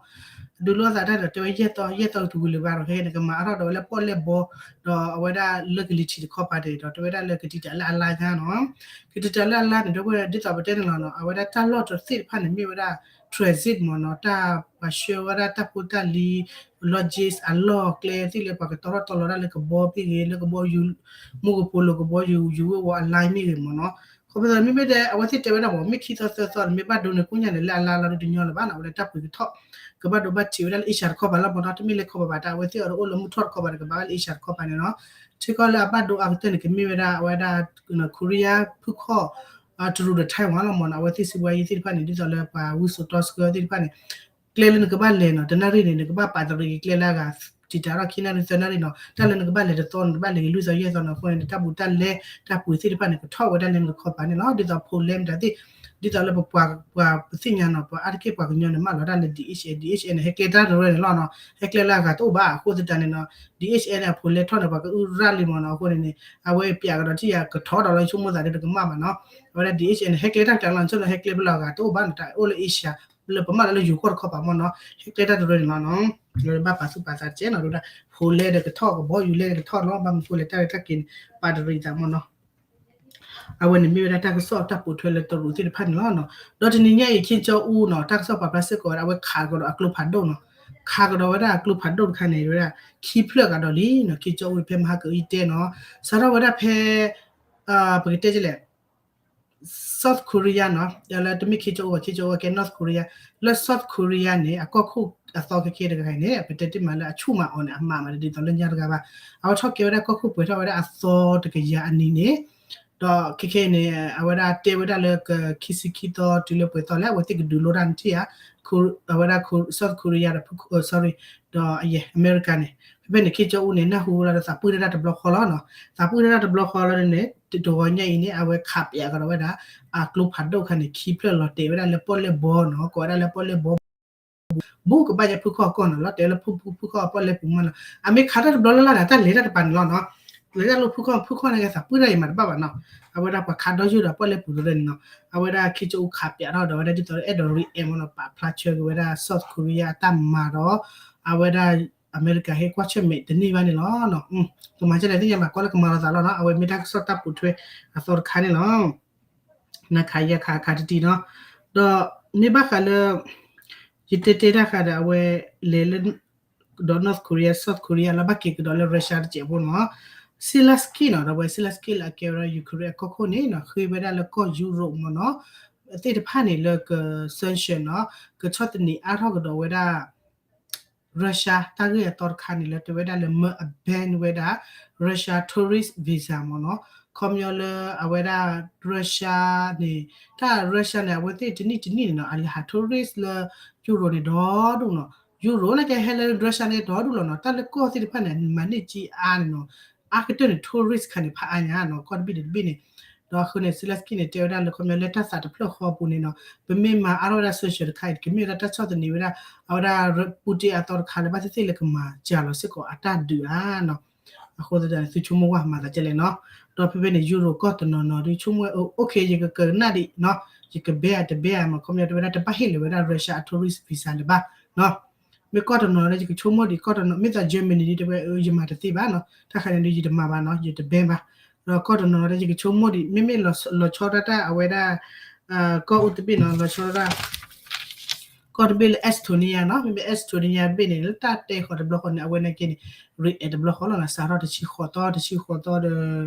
ဒုးလိသးတၢ်ဒီးတဲဝဲယဲၢ်သီ ယဲၢ်သီကတဝံၤလၢၤဘၣ်ဒီး ခဲအံၤန့ၣ် ကမၤအါထီၣ်ဒီးဝဲလၢပီၣ်လဲၣ်ဘီ ဒီးအဝဲဒၣ်လၢကလံၤထံးတခီပၤန့ၣ်ဒီး တဲဝဲဒၣ်လၢကတံာ်တာ်လၢအလါညါနီၤ, ကတံာ်တာ်လၢအလါန့ၣ် ဒီပုၢ်ဝဲၢ် ဒ်သိးပတဲန့ၣ်လီၤနီၤ အဝဲဒၣ်တၢ်လီၢ်တသ့ၣ်တဖၣ်န့ၣ် မ့ၢ်ဝဲဒၣ် transit မ့ၢ်နီၤ တၢ်ပှၤဆှၢဝဲဒၣ်တၢ်ဖိတၢ်လံၤ logistics အလီၢ်အကျဲသ့ၣ်လၢပှၤကတီထီၣ်တီလီၤဒၣ်လၢကဘီမ့ၢ်ဂ့ၤ လၢကဘီယူၤ မူကပိာ်လိၤကဘီယူၤ ယူၤဝ့ၢ်ဝီအလါမ့ၢ်ဂ့ၤမ့ၢ်နီၤ, ခီဖျိမ့မ့ၢ်တဲ အဝဲသ့ၣ်တဲဝဲဒၣ်မ့ၢ် မ့ၢ်ခံသီသၢသီန့ၣ် မ့ၢ်ဘၣ်ဒိန့ၣ် ကိညါန့ၣ် လၢအလါလီၤဒုးတညီလၢၤဘၣ်နီၤ အဝဲဒၣ်တၢ်ပှ့ၤကထီၣ် ကဘၣ်ဒိဘၣ်ထံးဝဲဒၣ်လၢ Asia တခီပၤလီၤမ့ၢ်နီၤ တမ့ၢ်လၢခီပၤဘၣ် တၢ်အဝဲသ့ၣ်အီၤဒီးအိၣ်လၢမုၢ်ထီၣ်တခီပၤဒီး ကဘၣ်ဝဲလၢ Asia တခီပၤန့ၣ်နီၤ, ထံကီၢ်လၢအဘၣ်ဒိအါကတၢၢ်န့ၣ် ကမ့ၢ်ဝဲဒၣ် အဝဲဒၣ် Korea ဖုၣ်ခီၣ် တရူးဒီး Taiwan လီၤမ့ၢ်နီၤ, အဝဲသ့ၣ်စံးဘှါယံၤသ့ၣ်တဖၣ်န့ၣ် ဒ်သိးလၢပှၤဝံစိာ်တီဆှၢသ့ၣ်တဖၣ်န့ၣ် ကျဲလၢနကဘၣ်လဲၤနီၤ တနၣ်ရံၣ်န့ၣ် နကဘၣ်ပာ်တရံးက့ၤကျဲလၢအဂၤ တံာ်တာ်ထီၣ်ခံနၣ်ရံၣ်သၢနၣ်ရံၣ်နီၤ, တၢ်လၢနကဘၣ်လဲၤတသီန့ၣ် နဘၣ်လဲၤက့ၤလွံၢ်သီယဲၢ်သီနီၤ, အဃိန့ၣ် တၢ်ပူၤတၢ်လဲ တၢ်ပှ့ၤသ့ၣ်တဖၣ်န့ၣ် ကထီၣ်ဝဲဒၣ်လၢနတခီပၤန့ၣ်လီၤ, ဒ်သိးဖိလဲမတၤသ့ၣ် ဒ်သိးလၢပပှၤ ပှၤပသ့ၣ်ညါနီၤ ပှၤအါတက့ၢ်ပှၤကညီန့ၣ် မၢလီၤတၢ်လၢ DHL DHL န့ၣ် ဟဲကျဲတၢ်တရၢန့ၣ်လီၤနီၤ, ဟဲကျဲလၢအဂၤတအိၣ်ဘၣ် အဃိသတးန့ၣ်နီၤ DHL န့ၣ် အဖိလဲထီၣ်န့ၣ် ပှၤကအုရၣ်လံမ့ၢ်နီၤ, အဃိန့ၣ်န့ၣ် အဝဲပျးကဒီးထံၣ်ယၤကထီၣ်ဒီးလီၤ ဆိကမိၣ်သးဒီးတကမၣ်ဘၣ်နီၤ, အဝဲဒၣ် DHL န့ၣ် ဟဲကျဲတၢ်ကျါလီၤ ဆိကမိၣ်ဟဲကျဲဖဲလၢအဂၤတအိၣ်ဘၣ်နီၤ တၢ်အိၣ်လၢ Asia လၢပမၢလီၤလၢယိၤကီၢ်တခီပၤမ့ၢ်နီၤ, ဟဲကျဲတၢ်တရၢန့ၣ်လီၤနီၤ, ဘၣ်ပာ်သူၣ်ပာ်သးတကဲနီၤ ဒ်ဝဲဒၣ် ဖိလဲဒီးကထီၣ် ကဘီယူၤလဲကထီၣ်လီၤ ဘၣ်မနုၤဖိလဲတၢ်ရဲၣ်တၢ်ကျဲၤန့ၣ် ပာ်တရံးသးမ့ၢ်နီၤ အဝဲန့ၣ်မ့ၢ်ဝဲဒၣ်တၢ်ကစီၣ်တၢ်ပိာ်ထွဲလၢတရူးသ့ၣ်တဖၣ်န့ၣ်လီၤနီၤ, ဒီးတနံၤညါအံၤ ခ့ကၠီအူနီၤ တၢ်ကစီၣ်ပာ်ဖျါစ့ၢ်ကီးဝဲဒၣ် အဝဲခးကဒီးအကျိဖးဒိၣ်နီၤ, ခးကဒီးဝဲဒၣ်အကျိဖးဒိၣ်တခါန့ၣ် ဝဲဒၣ် ခံဖျၢၣ်ကဒီးလံနီၤ, ခ့ကၠီအူဖဲမဟါကအံၤတဲနီၤ, စးထီၣ်ဝဲဒၣ်ဖဲ ပကတဲလဲၣ် South Korea နီၤ, လၢတမ့ၢ်ခ့ကၠီအူဘၣ် ခ့ကၠီအူကဲ North Korea, လၢ South Korea န့ၣ် အကီၢ်ခိၣ်အသီခဲခဲတဂၤန့ၣ် ပတဲတ့ၢ်မးလၢအဆူၣ်မးအီၤန့ၣ် အမၤမးဒ်သိးလၢညါတဂၤဘၣ်, အဝဲထီၣ်ကဲဝဲဒၣ်ကီၢ်ခိၣ်ပှဲၤထီၣ်ဝဲဒၣ်အသီတကယၤအနံၤန့ၣ်, ဒီးခဲခဲအံၤန့ၣ် အဝဲဒၣ်တဲဝဲဒၣ်လၢကခံဆံခံသီတုၤလၢပှဲၤသီလၢ အဝဲသ့ၣ်ကဒုးလိတၢ်နထံၣ်ဧါ, အဝဲဒၣ် South Korea ဒီး sorry ဒီးအယဲၢ် အမဲရကၤန့ၣ်, ဖဲဖဲန့ၣ် ခ့ကၠီအူန့ၣ် နၢ်ဟူလီၤဒီးသးပှၢ်တၢ်တဘျီဃီလီၤနီၤ, သးပှၢ်တၢ်တဘျီဃီလီၤန့ၣ် တဂီၤညါအံၤန့ၣ် အဝဲခးပယးကဒီးဝဲဒၣ် အကျိဖးဒိၣ်ခါန့ၣ် ခံဖျၢၣ်လီၤတဲာ်ဝဲဒၣ်လၢပီၣ်လဲၣ်ဘီနီၤ, ကိးဝဲဒၣ်လၢပီၣ်လဲၣ်ဘီ ဘူးကဘၣ်ညါဖုၣ်ခီၣ်ကီၢ်နီၤ လီၤတဲာ်လၢဖုၣ်ဖုၣ်ဖုၣ်ခီၣ်ပီၣ်လဲၣ်ပူၤမးနီၤ, အမ့ၢ်ခးတၢ်တဘျီလၢ်လၢ်ဒီး တၢ်လဲၤတၢ်တပၤန့ၣ်လီၤနီၤ, လဲၤတၢ်လၢဖုၣ်ခီၣ်ဖုၣ်ခီၣ်န့ၣ် သးပှၢ်တၢ်အံၤမးတဘၣ်ဘၣ်နီၤ, အဝဲဒၣ်ပှၤခးဒီယိၣ်ဒီးပီၣ်လဲၣ်ပူၤတရၢန့ၣ်နီၤ, အဝဲဒၣ်ခ့ကၠီအူခးပယးထီၣ်ဒီး အဝဲဒၣ်ဒ်သိးလၢအဲၣ်ဒိး react မးနီၤ ပာ်ဖျါဆၢက့ၤဝဲဒၣ် South Korea အတၢ်မၤဒီး အဝဲဒၣ် အမဲရကၤဟဲကွၢ်ဆၢၣ်မဲာ်တန့ၢ်ဘၣ်န့ၣ်လီၤ. ကမၤဒ်လဲၣ်သ့ၣ်ညါဘၣ် ကွၢ်လၢကမၤလီၤသးလီၤနီၤ အဝဲမ့ၢ်တၢ်ကစီၣ်တၢ်ပိာ်ထွဲအသီတခါန့ၣ်လီၤ. နခးယခးခးတတံၤနီၤ, ဒီးမ့ၢ်ဘၣ်ဃးလၢ ယတဲတဲတၢ်ဃးဒီးအဝဲလဲၤလၢ ဒီး North Korea South Korea လၢဘၣ်က့ၤကဒီးလၢ Russia တစဲးဖိနီၤ, Zelensky နီၤ ဒီးအဝဲ Zelensky လၢအကဲဝဲဒၣ် Ukraine အကီၢ်ခိၣ်န့ၣ်နီၤ ဃ့ဝဲဒၣ်လၢကီၢ်ယူရိၣ်မ့ၢ်နီၤ သ့ၣ်တဖၣ်န့ၣ်လၢက sanction နီၤ ကဆီၣ်သနံးအါထီၣ်ကဒီးဝဲဒၣ် Russia တၢ်ဂ့ၢ်အသီတခါန့ၣ် လၢတဲဝဲဒၣ်လၢမၢအ ban ဝဲဒၣ် Russia tourist visa မ့ၢ်နီၤ, ခီပညီလၢအဝဲဒၣ် Russia န့ၣ် တၢ် Russia န့ၣ် အဝဲသ့ၣ်တနံၣ်တနံၣ်န့ၣ်နီၤ အလဲၤဟး tourist လၢယူရိၣ်န့ၣ်ဒီဒူၣ်နီၤ, ယူရိၣ်န့ၣ်ကဟဲလၢ Russia န့ၣ်ဒီဒူၣ်လီၤနီၤ, တၢ်လၢကီၢ်သ့ၣ်တဖၣ်န့ၣ် မၤန့ၢ်ကံအါန့ၣ်နီၤ, အါကတၢၢ်န့ၣ် tourist ခါန့ၣ်ဖးအါညါနီၤ ကီၢ်တဘ့ၣ်တဘ့ၣ်န့ၣ်, ဒီးအဃိန့ၣ် Zelensky န့ၣ် တဲဝဲဒၣ်လၢခီပညီလၢတၢ်သးတဖျၢၣ်ဃီအပူၤန့ၣ်နီၤ ပမ့ၢ်မၤအါထီၣ်ဝဲဒၣ် sanction တခါအံၤ ကမ့ၢ်ဝဲဒၣ်တၢ်ဆီၣ်သနံးဝဲဒၣ် အဝဲဒၣ် Putin အသီတခါလၢဘၣ်သ့ၣ်သ့ၣ်လၢကမၤစှၤလီၤစ့ၢ်ကီးအတၢ်ဒုးဧါနီၤ, အဃိသတးန့ၣ် သုဆိကမိၣ်ကွၢ်မၤသးဒ်လဲၣ်နီၤ, ဒီးဖဲဖဲန့ၣ် ယူရိၣ်ကီၢ်တနီၤနီၤဒုးဆိကမိၣ် okay ယကကနၣ်ဒံးနီၤ, ယက ban တ ban မ့ၢ်ခီပညီတဲဝဲဒၣ်တဘၣ်ဟ့ၣ်လီၤဝဲဒၣ် Russia အ tourist visa လၢၤဘၣ်နီၤ မ့ၢ်ကီၢ်တနီၤလၢယကဆိကမိၣ်ဒံး ကီၢ်တနီၤ မ့ၢ်သး Germany ဒ်တဲဝဲ ယမၤတသ့ဘၣ်နီၤ, တၢ်ခါန့ၣ်ဒုးယတမၤဘၣ်နီၤ ယတ ban ဘၣ်, ဒီးကီၢ်တနီၤလၢယကဆိကမိၣ်ဒံး မ့မ့ၢ်လီၤဆီဒၣ်တၢ်အဝဲဒၣ် ကီၢ်အိၣ်တဘ့ၣ်နီၤ လီၤဆီဒၣ်တၢ် ကီၢ်တဘ့ၣ်လၢ Estonia နီၤ, မ့မ့ၢ် Estonia တဘ့ၣ်န့ၣ် လၢတၢ်တဲဃီၤတဘျီဃီန့ၣ် အဝဲန့ၣ်က့န့ၣ် react တဘျီဃီလီၤနီၤ, စးထီၣ်တဆံဃိးသီ တဆံဃိးသီဒီး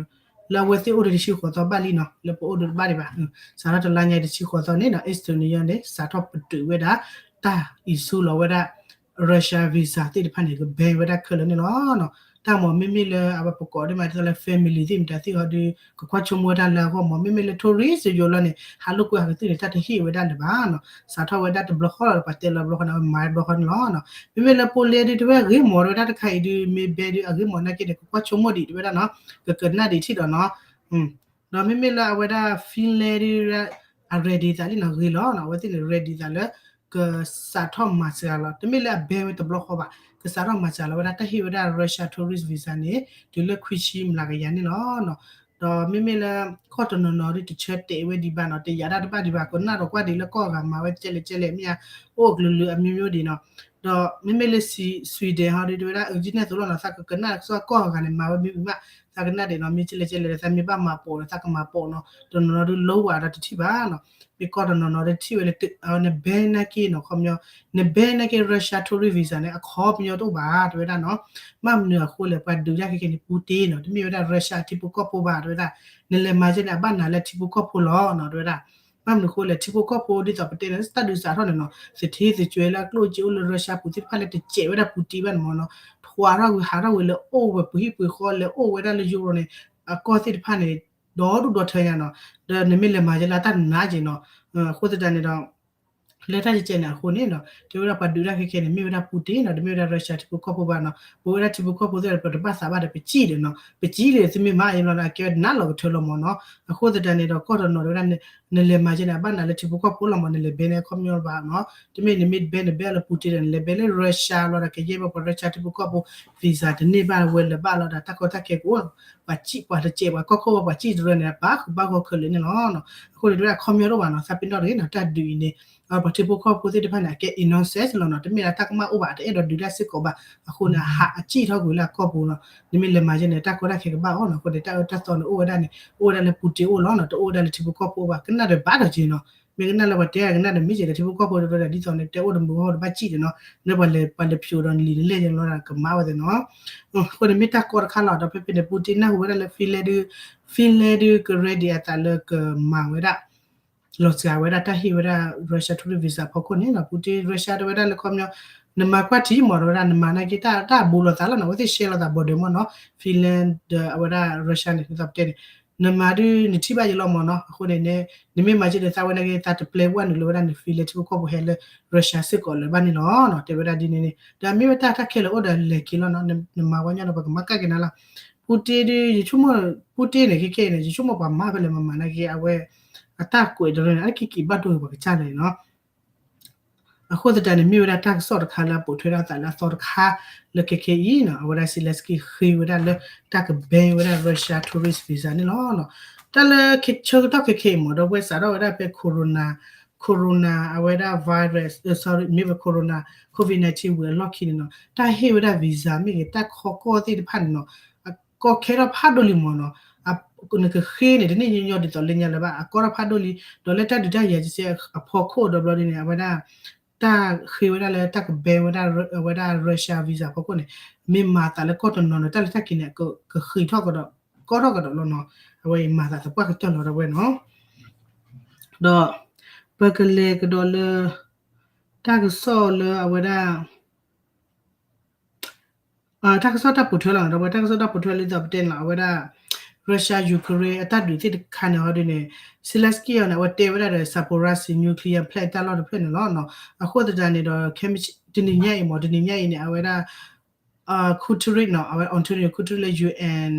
လၢအဝဲသ့ၣ်အိၣ်ဒီးတဆံဃိးသီဘၣ်လံနီၤ, လၢပအိၣ်ဒီးတဘၣ်ဒံးဘၣ်, စးထီၣ်တလါညါတဆံဃိးသီန့ၣ်နီၤ Estonia န့ၣ် စးထီၣ်ပတုာ်ဝဲဒၣ် တၢ် issue လီၤဝဲဒၣ် Russia visa သ့ၣ်တဖၣ်န့ၣ် က ban ဝဲဒၣ်ခဲလၢာ်န့ၣ်လီၤ. တၢ်မ့ၢ်မ့မ့ၢ်လၢအဝဲပကိးဒ်မးဒ်သိးလၢ family သ့ၣ်မတၤသ့ၣ်ဟီဒုး ကကွၢ်ဆိကမိၣ်ဝဲဒၣ်လၢအဂီၢ်မ့ၢ် မ့မ့ၢ်လၢ tourist ယိၤလီၤန့ၣ် ဟးလိာ်ကွဲဟးကသုၣ်န့ၣ် တၢ်တဟ့ၣ်ဝဲဒၣ်လၢၤဘၣ်နီၤ, စးထီၣ်ဝဲဒၣ်တဘျီဃီလီၤ ပှၤတဲလီၤတဘျီဃီန့ၣ် အဝဲမၤတဘျီဃီန့ၣ်လီၤ. မ့မ့ၢ်လၢပူၤလ့ဒုးတဲဝဲဂ့ၤမီၢ်တဝဲဒၣ်တၢ်တခါအံၤဒုး မ့ၢ် ban ဒုးအဂ့ၤမီၢ်နာ်က့န့ၣ် ကကွၢ်ဆိကမိၣ်ဒံးတဝဲဒၣ်နီၤ, ကကနၣ်ဒံးထံၣ်ဒီးနီၤ ဒီးမ့မ့ၢ်လၢအဝဲဒၣ် Finland ဒုး အ ready သးလံနီၤ ဂ့ၤလီၤနီၤ, အဝဲသ့ၣ်န့ၣ် ready သးလၢ ကစးထီၣ်မၤစှၤလီၤ တမ့ၢ်လၢအ ban ဝဲတဘျီဃီဘၣ်, ကစးထီၣ်မၤစှၤလီၤဝဲဒၣ်တၢ်ဟ့ၣ်ဝဲဒၣ် Russia tourist visa န့ၣ် တုၤလၢခွံဆံမျးကယၤန့ၣ်လီၤ. ဒီးမ့မ့ၢ်လၢ ကီၢ်တနီၤနီၤဒုးတဆၢတဲာ်ဝဲဒံးဘၣ်နီၤ, တယာ်ဒၣ်တဘၣ်ဒံးဘၣ်, ကနၣ်ဒီးကွၢ်ဒံးလၢကီၢ်အဂၤမၤဝဲကဲလဲၣ်ကဲလဲၣ် မ့ၢ်ဧါ, အိၣ်အကလုာ်လုာ်အမျိုးမျိုးဒံးနီၤ. ဒီးမ့မ့ၢ်လၢ Sweden ဟီဒုးတဲဝဲဒၣ် အုၣ်ကၠံနဲၣ်သိးလီၤနီၤ, သးကကနၣ်ကစီၣ်ကီၢ်အဂၤန့ၣ် မၤဝဲမံၤမံၤမး, သးကနၣ်ဒံးနီၤ မ့ၢ်ကဲလဲၣ်ကဲလဲၣ်ဒီး သးမ့ၢ်ဘၣ်မၤပိာ်ဒီး သးကမၤပိာ်နီၤ, တနီၤနီၤဒုး လီၤဝဲဒီးတထံၣ်ဘၣ်နီၤ, မ့ၢ်ကီၢ်တနီၤနီၤဒုးထံၣ်ဝဲလၢ န ban နာ်က့နီၤ ခီပညီ, န ban နာ်က့ Russia tourist visa န့ၣ် အခီပညီတအိၣ်ဘၣ် တဲဝဲဒၣ်နီၤ, ဘၣ်မနုၤအဃိလဲၣ် ပှၤဒုးတၢ်ခဲခဲန့ၣ် Putin နီၤ, တမ့ၢ်ဝဲဒၣ် Russia ထံဖိကီၢ်ဖိဘၣ် တဲဝဲဒၣ်, နလဲၤမၤကဲန့ၣ် အဘၣ်နၤလၢထံဖိကီၢ်ဖိလီၤနီၤ တဲဝဲဒၣ် ဘၣ်မနုၤဃိလဲၣ် ထံဖိကီၢ်ဖိဒ်သိးပတဲန့ၣ် တၢ်ဒုးစးထီၣ်န့ၣ်နီၤ သထ့သကွဲးလၢအကျိၣ်စ့အိၣ်လၢ Russia ပူၤသ့ၣ်တဖၣ်လၢတစဲးဝဲဒၣ် Putin ဘၣ်န့ၣ်မ့ၢ်နီၤ, ထွါထီၣ်ကွံာ်ဟးထီၣ်ကွံာ်လၢအိၣ်ဝဲပှ့ၤဟံၣ်ပှ့ၤဃီ လဲၤအိၣ်ဝဲဒၣ်လၢယူရိၣ်န့ၣ် အကီၢ်သ့ၣ်တဖၣ်န့ၣ် ဒီဒူၣ်ဒီထၢညါနီၤ, ဒီးနမ့ၢ်လဲၤမၤကဲလၢတၢ်နးက့နီၤ, အဃိသတးန့ၣ်ဒီး လၢတၢ်ကဲကဲန့ၣ်အဃိန့ၣ်နီၤ တဲဝဲဒၣ်ပှၤဒုးတၢ်ခဲခဲန့ၣ် မ့ၢ်ဝဲဒၣ် Putin နီၤ, တမ့ၢ်ဝဲဒၣ် Russia ထံဖိကီၢ်ဖိဘၣ်နီၤ, ပဝဲဒၣ်ထံဖိကီၢ်ဖိသ့ၣ်ဒီး ပတဘၣ်သးဘၣ်ဒီး ပစံၣ်ဒီးနီၤ, ပစံၣ်လၢသုမ့ၢ်မၤအံၤလီၤနီၤ အကဲဝဲဒၣ်နးလီၤကထၢလီၤမ့ၢ်နီၤ, အဃိသတးန့ၣ်ဒီး ကီၢ်တနီၤတဲဝဲဒၣ် နလဲၤမၤကဲန့ၣ် အဘၣ်နၤလၢထံဖိကီၢ်ဖိလီၤမ့ၢ် နလဲၤ ban န့ၣ် အခီပညီလၢၤဘၣ်နီၤ, တမ့ၢ်နမ့ၢ် ban န့ၣ် ban လၢ Putin ဒီး နလဲၤ ban လၢ Russia လီၤဒီး ကယဲၢ်ဘၣ်ပှၤ Russia ထံဖိကီၢ်ဖိ visa တန့ၢ်ဘၣ်ဝဲလၢၤဘၣ်လီၤဒီး တၢ်ကီတၢ်ခဲကအိၣ်လီၤ, ပှၤစံၣ်ပှၤတစဲးပှၤကီၢ်ခိၣ်ဝဲပှၤစံၣ်တရၢန့ၣ် ပာ်ဃုာ်ဘၣ်ဂီၢ်ခဲလၢာ်န့ၣ်လီၤ, အဃိန့ၣ်တဲဝဲဒၣ်အခီပညီတအိၣ်ဘၣ်နီၤ, သးပ့ၤနီၣ်တဂ့ၤနီၤ တၢ်ဒုးအံၤန့ၣ် ပှၤထံဖိကီၢ်ဖိသ့ၣ်တဖၣ်န့ၣ် အကဲ innocent လီၤနီၤ, တမ့ၢ်လၢတၢ်ကမၣ်အိၣ်ဘၣ် တအဲၣ်ဒိးဒုးတၢ်စ့ၢ်ကီးဘၣ်, အဃိန့ၣ် အဟးအစံၣ်ထီၣ်ကွံာ်လၢအကီၢ်ပူၤနီၤ, နမ့ၢ်လဲၤမၤကဲန့ၣ် တၢ်ကီတၢ်ခဲကဘၣ်အီၤနီၤ, အဃိန့ၣ် တၢ်အၢတၢ်သီန့ၣ်အိၣ်ဝဲဒၣ်န့ၣ် အိၣ်ဝဲဒၣ်လၢ Putin အိၣ်လီၤနီၤ, တအိၣ်ဝဲဒၣ်လၢထံဖိကီၢ်ဖိဘၣ်, ကနၣ်ဒီးဘၣ်ဒီးက့ၤနီၤ, မ့ၢ်ကနၣ်လၢပှၤတဲကနၣ်ဒီးမ့ၢ်က့ၤဒီးထံဖိကီၢ်ဖိတရၢဒီး ဒ်သိးန့ၣ် တဲအိၣ်တမုာ်ဟီၣ်တဘၣ်စံၣ်ဒီးနီၤ, လၢပှၤလဲၤပှၤလဲၤဖျိးဒီးလံာ်လဲၢ်လဲၢ်လီၤကမၤဝဲသ့ၣ်နီၤ, အဃိန့ၣ်မ့ၢ်တၢ်ကီတခါလီၤ, ဒီးဖဲဖဲန့ၣ် Putin နၢ်ဟူဝဲဒၣ်လၢ Finland ဒုး Finland ဒုးက ready အသးလၢကမၤဝဲဒၣ် လီၤစှၤဝဲဒၣ်တၢ်ဟ့ၣ်ဝဲဒၣ် Russia tourist visa ဖီခိၣ်န့ၣ်နီၤ, Putin Russia တဲဝဲဒၣ်လၢခီပညီ နမၤကွၢ်ထံမ့ၢ်တဲဝဲဒၣ် နမၤနာ်က့ တၢ်တၢ်ဘူးလိာ်သးလီၤနီၤ, အဝဲသ့ၣ်ရှဲလိာ်သး border မ့ၢ်နီၤ, Finland ဒီးအဝဲဒၣ် Russia န့ၣ် ဒ်သိးပတဲန့ၣ် နမၤဒုးနထံၣ်ဘၣ်ယလီၤမ့ၢ်နီၤ, အဃိန့ၣ် နမ့ၢ်မၤက့ဒီးသးဝဲနာ်က့ သးတပျဲဝဲနုာ်လီၤဝဲဒၣ်န့ၣ် Finland ထံဖိကီၢ်ဖိဟဲလၢ Russia စ့ၢ်ကီးလၢၤဘၣ်န့ၣ်လီၤနီၤ, တဲဝဲဒၣ်ဒ်န့ၣ်န့ၣ် ဒီးမ့ၢ်ဝဲတၢ်တၢ်ခဲလၢာ်အိၣ်ဒီးလဲၤက့ၤလီၤနီၤ, နမၤဝဲညီဒီးပကမၤကၣ်က့ၤနၤလီၤ, Putin ဒုး ယဆိကမိၣ် Putin န့ၣ် ခဲခဲအံၤန့ၣ် ယဆိကမိၣ်ပှၤမၤဖဲလဲၣ်မၤမၤနာ်က့ အဝဲ အတၢ်ကွဲးတရၢန့ၣ် အတက့ၤက့ၤဘၣ်ဒိဘၣ်ကစၢ်လဲၣ်နီၤ, အဃိသတးန့ၣ် မ့ၢ်ဝဲဒၣ်တၢ်ကစီၣ်တခါလၢအပိာ်ထွဲဒၣ်သးလၢအသီတခါ လၢခဲခဲအံၤနီၤ, အဝဲဒၣ် Zelensky ဃ့ဝဲဒၣ်လၢတၢ်က ban ဝဲဒၣ် Russia tourist visa န့ၣ်လီၤ. တၢ်လၢဆၢကတီၢ်ခဲခဲအံၤမ့ၢ် ဒီပုၢ်ဝဲၢ်စးထီၣ်ဝဲဒၣ်ဖဲ corona corona အဝဲဒၣ် virus, sorry, မ့ၢ်ဝဲ corona, covid nineteen ဝံၤအလီၢ်ခံန့ၣ်နီၤ, တၢ်ဟ့ၣ်ဝဲဒၣ် visa မ့ၢ်ဂ့ၤ တၢ်ခီကီၢ်သ့ၣ်တဖၣ်န့ၣ်နီၤ, အကီခဲထီၣ်ဖးဒိၣ်လံမ့ၢ်နီၤ, နကဃ့န့ၣ် တန့ၢ်ညီညီဒ်သိးလၢညါလၢၤဘၣ်, အကီထီၣ်ဖးဒိၣ်လံ, ဒီးလၢတၢ်ဒုးတၢ်ယၤကစဲအဖီခိၣ်ဒီးဘျီဒ်န့ၣ် အဝဲဒၣ် တၢ်ဃ့ဝဲဒၣ်လၢတၢ်က ban ဝဲဒၣ် အဝဲဒၣ် Russia visa ဖီခိၣ်န့ၣ်, မ့ၢ်မၤသးလၢကီၢ်တနီၤန့ၣ် တၢ်လဲၤတၢ်က့ၤန့ၣ် ကဃံးထီၣ်ကဒီး ကီထီၣ်ကဒီးလီၤနီၤ, အဝဲအံၤမၤသးသပှၢ်ကတၢၢ်လီၤဒၣ်ဝဲနီၤ, ဒီး ပကလဲၤကဒီးလၢ တၢ်ကစီၣ်လၢအဝဲဒၣ် တၢ်ကစီၣ်တၢ်ပိာ်ထွဲလီၤ, ဒီးဝဲတၢ်ကစီၣ်တၢ်ပိာ်ထွဲလၢသိးပတဲန့ၣ်လီၤ, အဝဲဒၣ် Russia Ukraine အတၢ်ဒုးသ့ၣ်တခါန့ၣ်ဟီဒ်န့ၣ် Zelenskyy အီၤန့ၣ် အဝဲတဲဝဲဒၣ်ဒီး Zaporizhzhia nuclear plant တၢ်လီၢ်တဖျၢၣ်န့ၣ်လီၤ. အဃိသတးန့ၣ်ဒီး ခဲမုၢ်ဆ့ တနံၤညါအံၤမ့ၢ် တနံၤညါအံၤန့ၣ် အဝဲဒၣ် Guterres နီၤ, အဝဲ Antonio Guterres လၢ ယူၣ်အ့ၣ်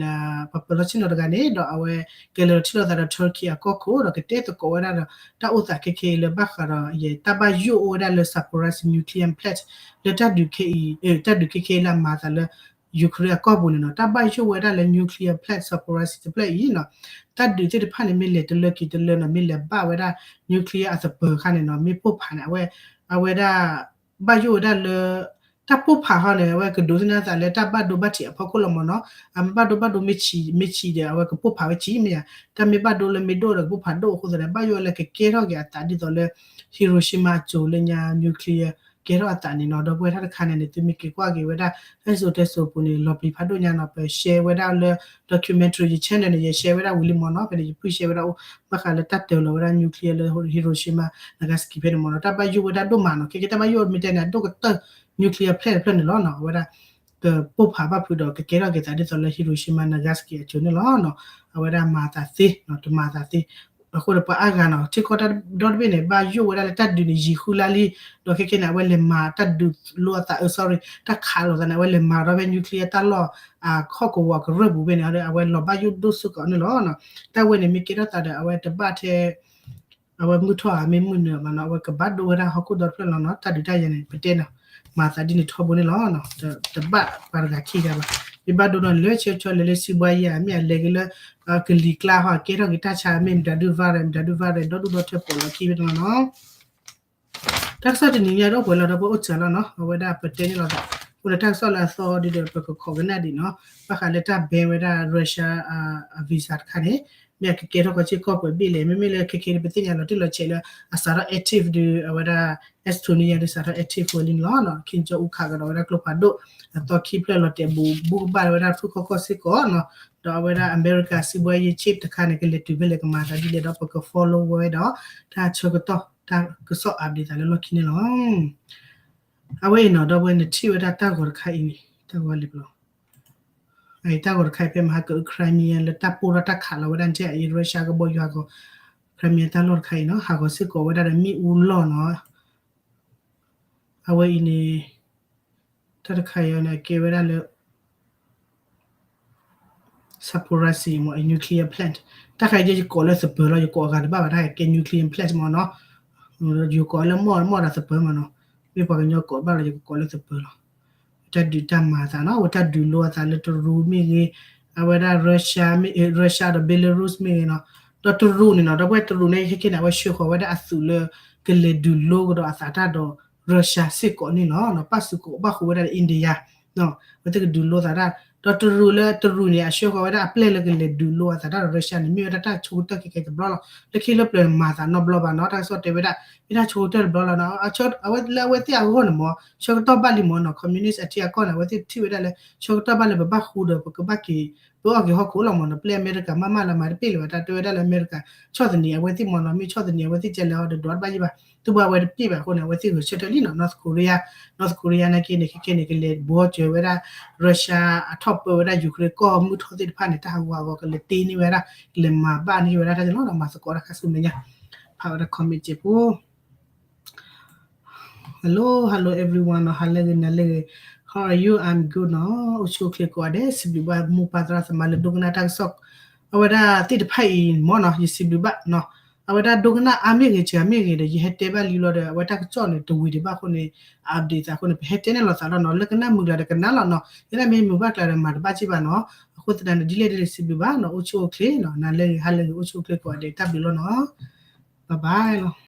ပှၤပၢၤလီၢ်ဆ့ၣ်နီၤတဂၤန့ၣ် ဒီးအဝဲကလဲၤထီၣ်ထံၣ်လိာ်သးဒီး Turkey အကီၢ်ခိၣ် ဒီးကတဲသကိးဝဲဒၣ်ဒီး တၢ်အိၣ်သးခဲခဲအံၤလၢဘၣ်ဃးဒီး တၢ်ဘၣ်ယိၣ်အိၣ်ဝဲဒၣ်လၢ Zaporizhzhia nuclear plant လၢတၢ်ဒုးခဲအံၤ တၢ်ဒုးခဲခဲအံၤလၢအမၤသးလၢ Ukraine အကီၢ်ပူၤန့ၣ်နီၤ, တၢ်ဘၣ်ယိၣ်ဝဲဒၣ်လၢ nuclear plant Zaporizhzhia တဖျၢၣ်အံၤနီၤ, တၢ်ဒုးသ့ၣ်တဖၣ်န့ၣ် မ့ၢ်လဲၤတလၢက့ၤတလၢနီၤ, မ့ၢ်လဲၤဘၣ်ဝဲဒၣ် nuclear အသပၢၤအခါန့ၣ်နီၤ, မ့ၢ်ပိၢ်ဖးန့ၣ် အဝဲ အဝဲဒၣ် ဘၣ်ယိၣ်ဝဲဒၣ်လၢ တၢ်ပိၢ်ဖးဟီန့ၣ် အဝဲကဒိးသန့ၤအသးလၢတၢ်ဘၣ်ဒိဘၣ်ထံးအဖီခိၣ်လီၤမ့ၢ်နီၤ, အမ့ၢ်ဘၣ်ဒိဘၣ်ဒိမ့ၢ်ဆံး မ့ၢ်ဆံးဒီး အဝဲကပိၢ်ဖးဝဲဆံးမ့ၢ်ဧါ, တၢ်မ့ၢ်ဘၣ်ဒိလၢမ့ၢ်ဒိၣ်ဒီးကပိၢ်ဖးဒိၣ်အဃိသတးန့ၣ် ဘၣ်ယိၣ်ဝဲလၢကကဲထီၣ်က့ၤအသးဒ်သိးလၢ Hiroshima အစိၤလၢညါ nuclear ကဲထီၣ်အသးန့ၣ်နီၤ, ဒီပုၢ်ဝဲၢ်တၢ်တခါန့ၣ်န့ၣ် သုမ့ၢ်က့ၤကွၢ်က့ၤဝဲဒၣ် တၢ်စံၣ်စိၤတဲစိၤအပူၤန့ၣ် လီၤပျံၤဖးဒိၣ်ညါနီၤ, ပ share ဝဲဒၣ်လၢ documentary ယ channel န့ၣ် ယ share ဝဲဒၣ်ဝံၤလံမ့ၢ်နီၤ, ဖဲန့ၣ် ယ push share ဝဲဒၣ်အိၣ် ဘၣ်ဃးလၢတၢ်တၢၤလီၤဝဲဒၣ် nuclear လၢ Hiroshima Nagasaki ဖဲန့ၣ်မ့ၢ်နီၤ, တၢ်ဘၣ်ယိၣ်ဝဲဒၣ်ဒိၣ်မးနီၤ, ခဲကဲတၢ်ဘၣ်ယိၣ်မ့ၢ်တဲန့ၣ် အဒိၣ်ကတၢၢ် nuclear plant တဖျၢၣ်န့ၣ်လီၤနီၤ, အဝဲဒၣ် ကပိၢ်ဖးဘၣ်ဖုးဒီးကကဲထီၣ်က့ၤသးဒ်သိးလၢ Hiroshima Nagasaki အစိၤန့ၣ်လီၤနီၤ, အဝဲဒၣ်မၤသးသ့နီၤ, တမၤသးသ့ အဃိဒီးပှၤအါဂၤနီၤ ထံကီၢ်တၢ်ဒီတဘ့ၣ်န့ၣ် ဘၣ်ယိၣ်ဝဲဒၣ်လၢတၢ်ဒုးန့ၣ် ယံာ်ဃုလါလံ, ဒီးခဲကဲန့ၣ် အဝဲလဲၤမၤတၢ်ဒုးလိအသး အ sorry တၢ်ခးလိာ်သးန့ၣ် အဝဲလဲၤမၤဒီးဖဲ nuclear တၢ်လီၢ် အခီၣ်ကဝီၤကရၢၢ်ပူၤဖဲန့ၣ် အဝဲလီၤဘၣ်ယိၣ်ဒိၣ်စ့ၢ်ကီးန့ၣ်လီၤ. တၢ်ဝဲန့ၣ်မ့ၢ်ကဲထီၣ်သးဒီး အဝဲတဘၣ်ထဲ အဝဲမုၢ်ထီၣ်ဧါ မ့ၢ်မုၢ်နုာ်ဘၣ်နီၤ, အဝဲကဘၣ်ဒိဝဲဒၣ်ဟီၣ်ခိၣ်ဒီတဖျၢၣ်လီၤနီၤ, တၢ်ဒုးတၢ်ယၤန့ၣ် ပတဲနီၤ, မၤသးဒ်န့ၣ်ထီဘိန့ၣ်လီၤ, တဘၣ်ပှၤတဂၤခံဂၤဘၣ်, မ့ၢ်ဘၣ်ဒိနီၤ လဲၤဆၢဆီလဲၤလၢစံးဘှါယၤ မ့ၢ်အလဲၤက့ၤလၢ ကလံၤကျါဟီ ကဲထီၣ်က့ၤတၢ်ဆါ မ့ၢ်မတၤဒု virus မတၤဒု virus ဒီဒူၣ်ဒီထၢၣ်ပိာ်လီၤခံဖဲန့ၣ်လီၤနီၤ. တၢ်ကစီၣ်တနံၤညါဒီးပှဲၤလီၤဒီးပအိၣ်စၢၤလီၤနီၤ, အဝဲဒၣ်ပတဲန့ၣ်လီၤသး, အဃိဒီးတၢ်ကစီၣ်လၢအသီဒ်ဒီးပကခိးကနၣ်ဒံးနီၤ, ဘၣ်ဃးလၢတၢ် ban ဝဲဒၣ် Russia အ visa တခါန့ၣ်, မ့ၢ်အကကဲထီၣ်ကီးစ့ၢ်ကီးပှဲၤဘ့ၣ်လဲၣ်, မ့မ့ၢ်လၢခဲခဲန့ၣ် ပသ့ၣ်ညါလီၤတံၢ်လီၤဆဲးလၢ အစးထီၣ် active ဒီး အဝဲဒၣ် Estonia ဒီးစးထီၣ် active ဝဲလံန့ၣ်လီၤ, Kim Jong Un ခးကဒီးဝဲဒၣ်ကျိဖးဒိၣ် အသီခံဖျၢၣ်လီၤတဲာ်ဘူးဘူးကဘၣ်လၢဝဲဒၣ်ဖုၣ်ခီၣ်ခီၣ်စ့ၢ်ကီးနီၤ, ဒီးအဝဲဒၣ်အမဲရကၤစံးဘှါယ့ chip တခါန့ၣ် ကလဲၤတုၤဖဲလဲၣ်ကမၤသးဒ်လဲၣ်ဒီးပက follow ဝဲဒီး တၢ်ဆၢကတီၢ် တၢ်ကစီၣ် update သးလၢလီၢ်ခံန့ၣ်လီၤ. အဝဲအံၤနီၤ ဒီပုၢ်ဝဲၢ်နထံၣ်ဝဲဒၣ်တၢ်ဂီၤတခါအံၤန့ၣ် တၢ်ဂီၤလံဘျီ, တၢ်ဂီၤတခါအံၤဖဲမဟါက Crimea လၢတၢ်ပိၢ်ထီၣ်တၢ်ခးလီၤဝဲဒၣ်ထဲအံၤ Russia ကဘီယူၤဟးဂီၤ Crimea တၢ်လီၢ်တခါအံၤနီၤ, ဟးဂီၤစ့ၢ်ကီးဝဲဒၣ်ဒီးမ့ၣ်အူလီၢ်နီၤ, အဝဲအံၤန့ၣ် တၢ်တခါအံၤန့ၣ် အကဲဝဲဒၣ်လၢ Zaporizhzhia မ့ၢ် nuclear plant, တၢ်ခါအံၤယကိးလၢသပၢၤလီၤ, ယကိးအဂၤတဘၣ်ဘၣ်, တၢ်ကဲ nuclear plant မ့ၢ်နီၤ, ယကိးလၢမီၢ်မီၢ်ဒီးသပၢၤမ့ၢ်နီၤ, မ့ၢ်ပှၤကညီကိးဘၣ်လီၤ ယကကိးလၢသပၢၤလီၤ. တၢ်ဒုးတၢ်မၤအသးနီၤ, အဝဲတၢ်ဒုးလိအသးလၢတရူးမ့ၢ်ဂ့ၤ, အဝဲဒၣ် Russia မ့ၢ် Russia ဒီး Belarus မ့ၢ်ဂ့ၤနီၤ, ဒီးတရူးန့ၣ်နီၤ, ဒီပုၢ်ဝဲၢ်တရူးန့ၣ် ခဲခဲန့ၣ် အဝဲဆှၢဃီၤဝဲဒၣ်အသုးလၢ ကလဲၤဒုးလိကဒီးအသးတၢ်ဒီး Russia စ့ၢ်ကီးန့ၣ်လီၤ, ပၣ်စူးကဘၣ်ဃူဝဲဒၣ်ဒီး India အဝဲသ့ၣ်ကဒုးလိသးတၢ်, ဒီးတရူးလၢတရူးန့ၣ် အဆှၢဃီၤဝဲဒၣ်အပျဲၢ်လၢကလဲၤဒုးလိအသးတၢ်ဒီး Russia န့ၣ် မ့ၢ်ဝဲဒၣ်တၢ်ဆိကတၢၢ်ခဲကဲတဘျီလီၤ. လၢခံလၢပျၢၤမၤသးနီတဘျီဘၣ်နီၤ, တၢ်ကစီၣ်တဲဝဲဒၣ် မ့ၢ်တၢ်ဆိကတၢၢ်တဘျီလီၤနီၤ, အဝဲလၢအဝဲသ့ၣ်အဂီၢ်န့ၣ်မ့ၢ် ဆၢကတီၢ်ဘၣ်လံမ့ၢ်နီၤ, communist အထံအကီၢ်န့ၣ် အဝဲသ့ၣ်ထံၣ်ဝဲဒၣ်လၢ ဆၢကတီၢ်ဘၣ်လၢပဘၣ်ဃူဒီး ပကဘၣ်က့ၤ ပအီၣ်က့ၤဟီၣ်ခိၣ်လီၤမ့ၢ်နီၤ, ပျဲအမဲရကၤမၤမၢ်လၢမၤတပ့ၢ်လၢၤဘၣ်, တၢ်တဲဝဲဒၣ်လၢအမဲရကၤ ဆီၣ်သနံးအဝဲသ့ၣ်မ့ၢ်နီၤ, မ့ၢ်ဆီၣ်သနံးအဝဲသ့ၣ်ကဲလဲၣ်အီၤဒီးဒွးတဘၣ်ယံၣ်ဘၣ်, သုဘၣ်ဝဲတပ့ၢ်ဘၣ်အဃိန့ၣ် အဝဲသ့ၣ်ဂဲၤဆၢထၢၣ်လံနီၤ, North Korea, North Korea နာ်က့န့ၣ် ခဲခဲန့ၣ် ကလဲၤဘှီစၢၤဝဲဒၣ် Russia အထီၣ်ပၢဝဲဒၣ် Ukraine ကီၢ်မုၢ်ထီၣ်သ့ၣ်တဖၣ်န့ၣ် တၢ်ဟးဂူာ်ဟးဂီၤကလဲၤတ့န့ၢ်ဝဲဒၣ်, ကလဲၤမၤဘၣ်န့ၢ်ဝဲဒၣ်တၢ်န့ၣ်လီၤ, မၤသကိးတၢ်ခါဆူမဲာ်ညါ, ဖးဝဲဒၣ် comment စ့ၢ်ဖိ Hello, hello everyone နီၤ, ဟါလၢဂ့ၤ နၤလၢဂ့ၤ, how are you? I'm good နီၤ, အိၣ်ဆူၣ်အိၣ်ချ့ကိးဂၤဒဲး, စံးဘျုးဘၣ်မိၢ်ပၢ်သရၣ်သမါလၢဒိကနၣ်တၢ်ကစီၣ်, အဝဲဒၣ်သ့ၣ်တဖၣ်အံၤမ့ၢ်နီၤ, ယစံးဘျုးဘၣ်နီၤ, အဝဲဒၣ်ဒိကနၣ်အါမ့ၢ်ဂ့ၤ စှၤမ့ၢ်ဂ့ၤဒီး ယဟဲတဲဘၣ်လံလီၤဒီး အဝဲတၢ်ကစီၣ်န့ၣ် တဝံၤဒံးဘၣ်အဃိန့ၣ် update သးအဃိန့ၣ် ပဟဲတဲန့ၢ်လိာ်သးလီၤနီၤ, လၢကနၣ်မုာ်ကျါဒီးကနၣ်လီၤနီၤ, ယဲဒၣ်မ့ၢ်မုာ်ဘၣ်ကျါဒီးမၤတဘၣ်က့ၢ်ဘၣ်နီၤ, အဃိသတးန့ၣ် ဒ်လဲၣ်ဒ်လဲၣ်စံးဘျုးဘၣ်နီၤ, အိၣ်ဆူၣ်အိၣ်ချ့နီၤ, နၤလၢဂ့ၤ ဟါလၢဂ့ၤ အိၣ်ဆူၣ်အိၣ်ချ့ကိးဂၤဒဲး တၢ်ဘျုးလီၤနီၤ, bye bye လီၤ.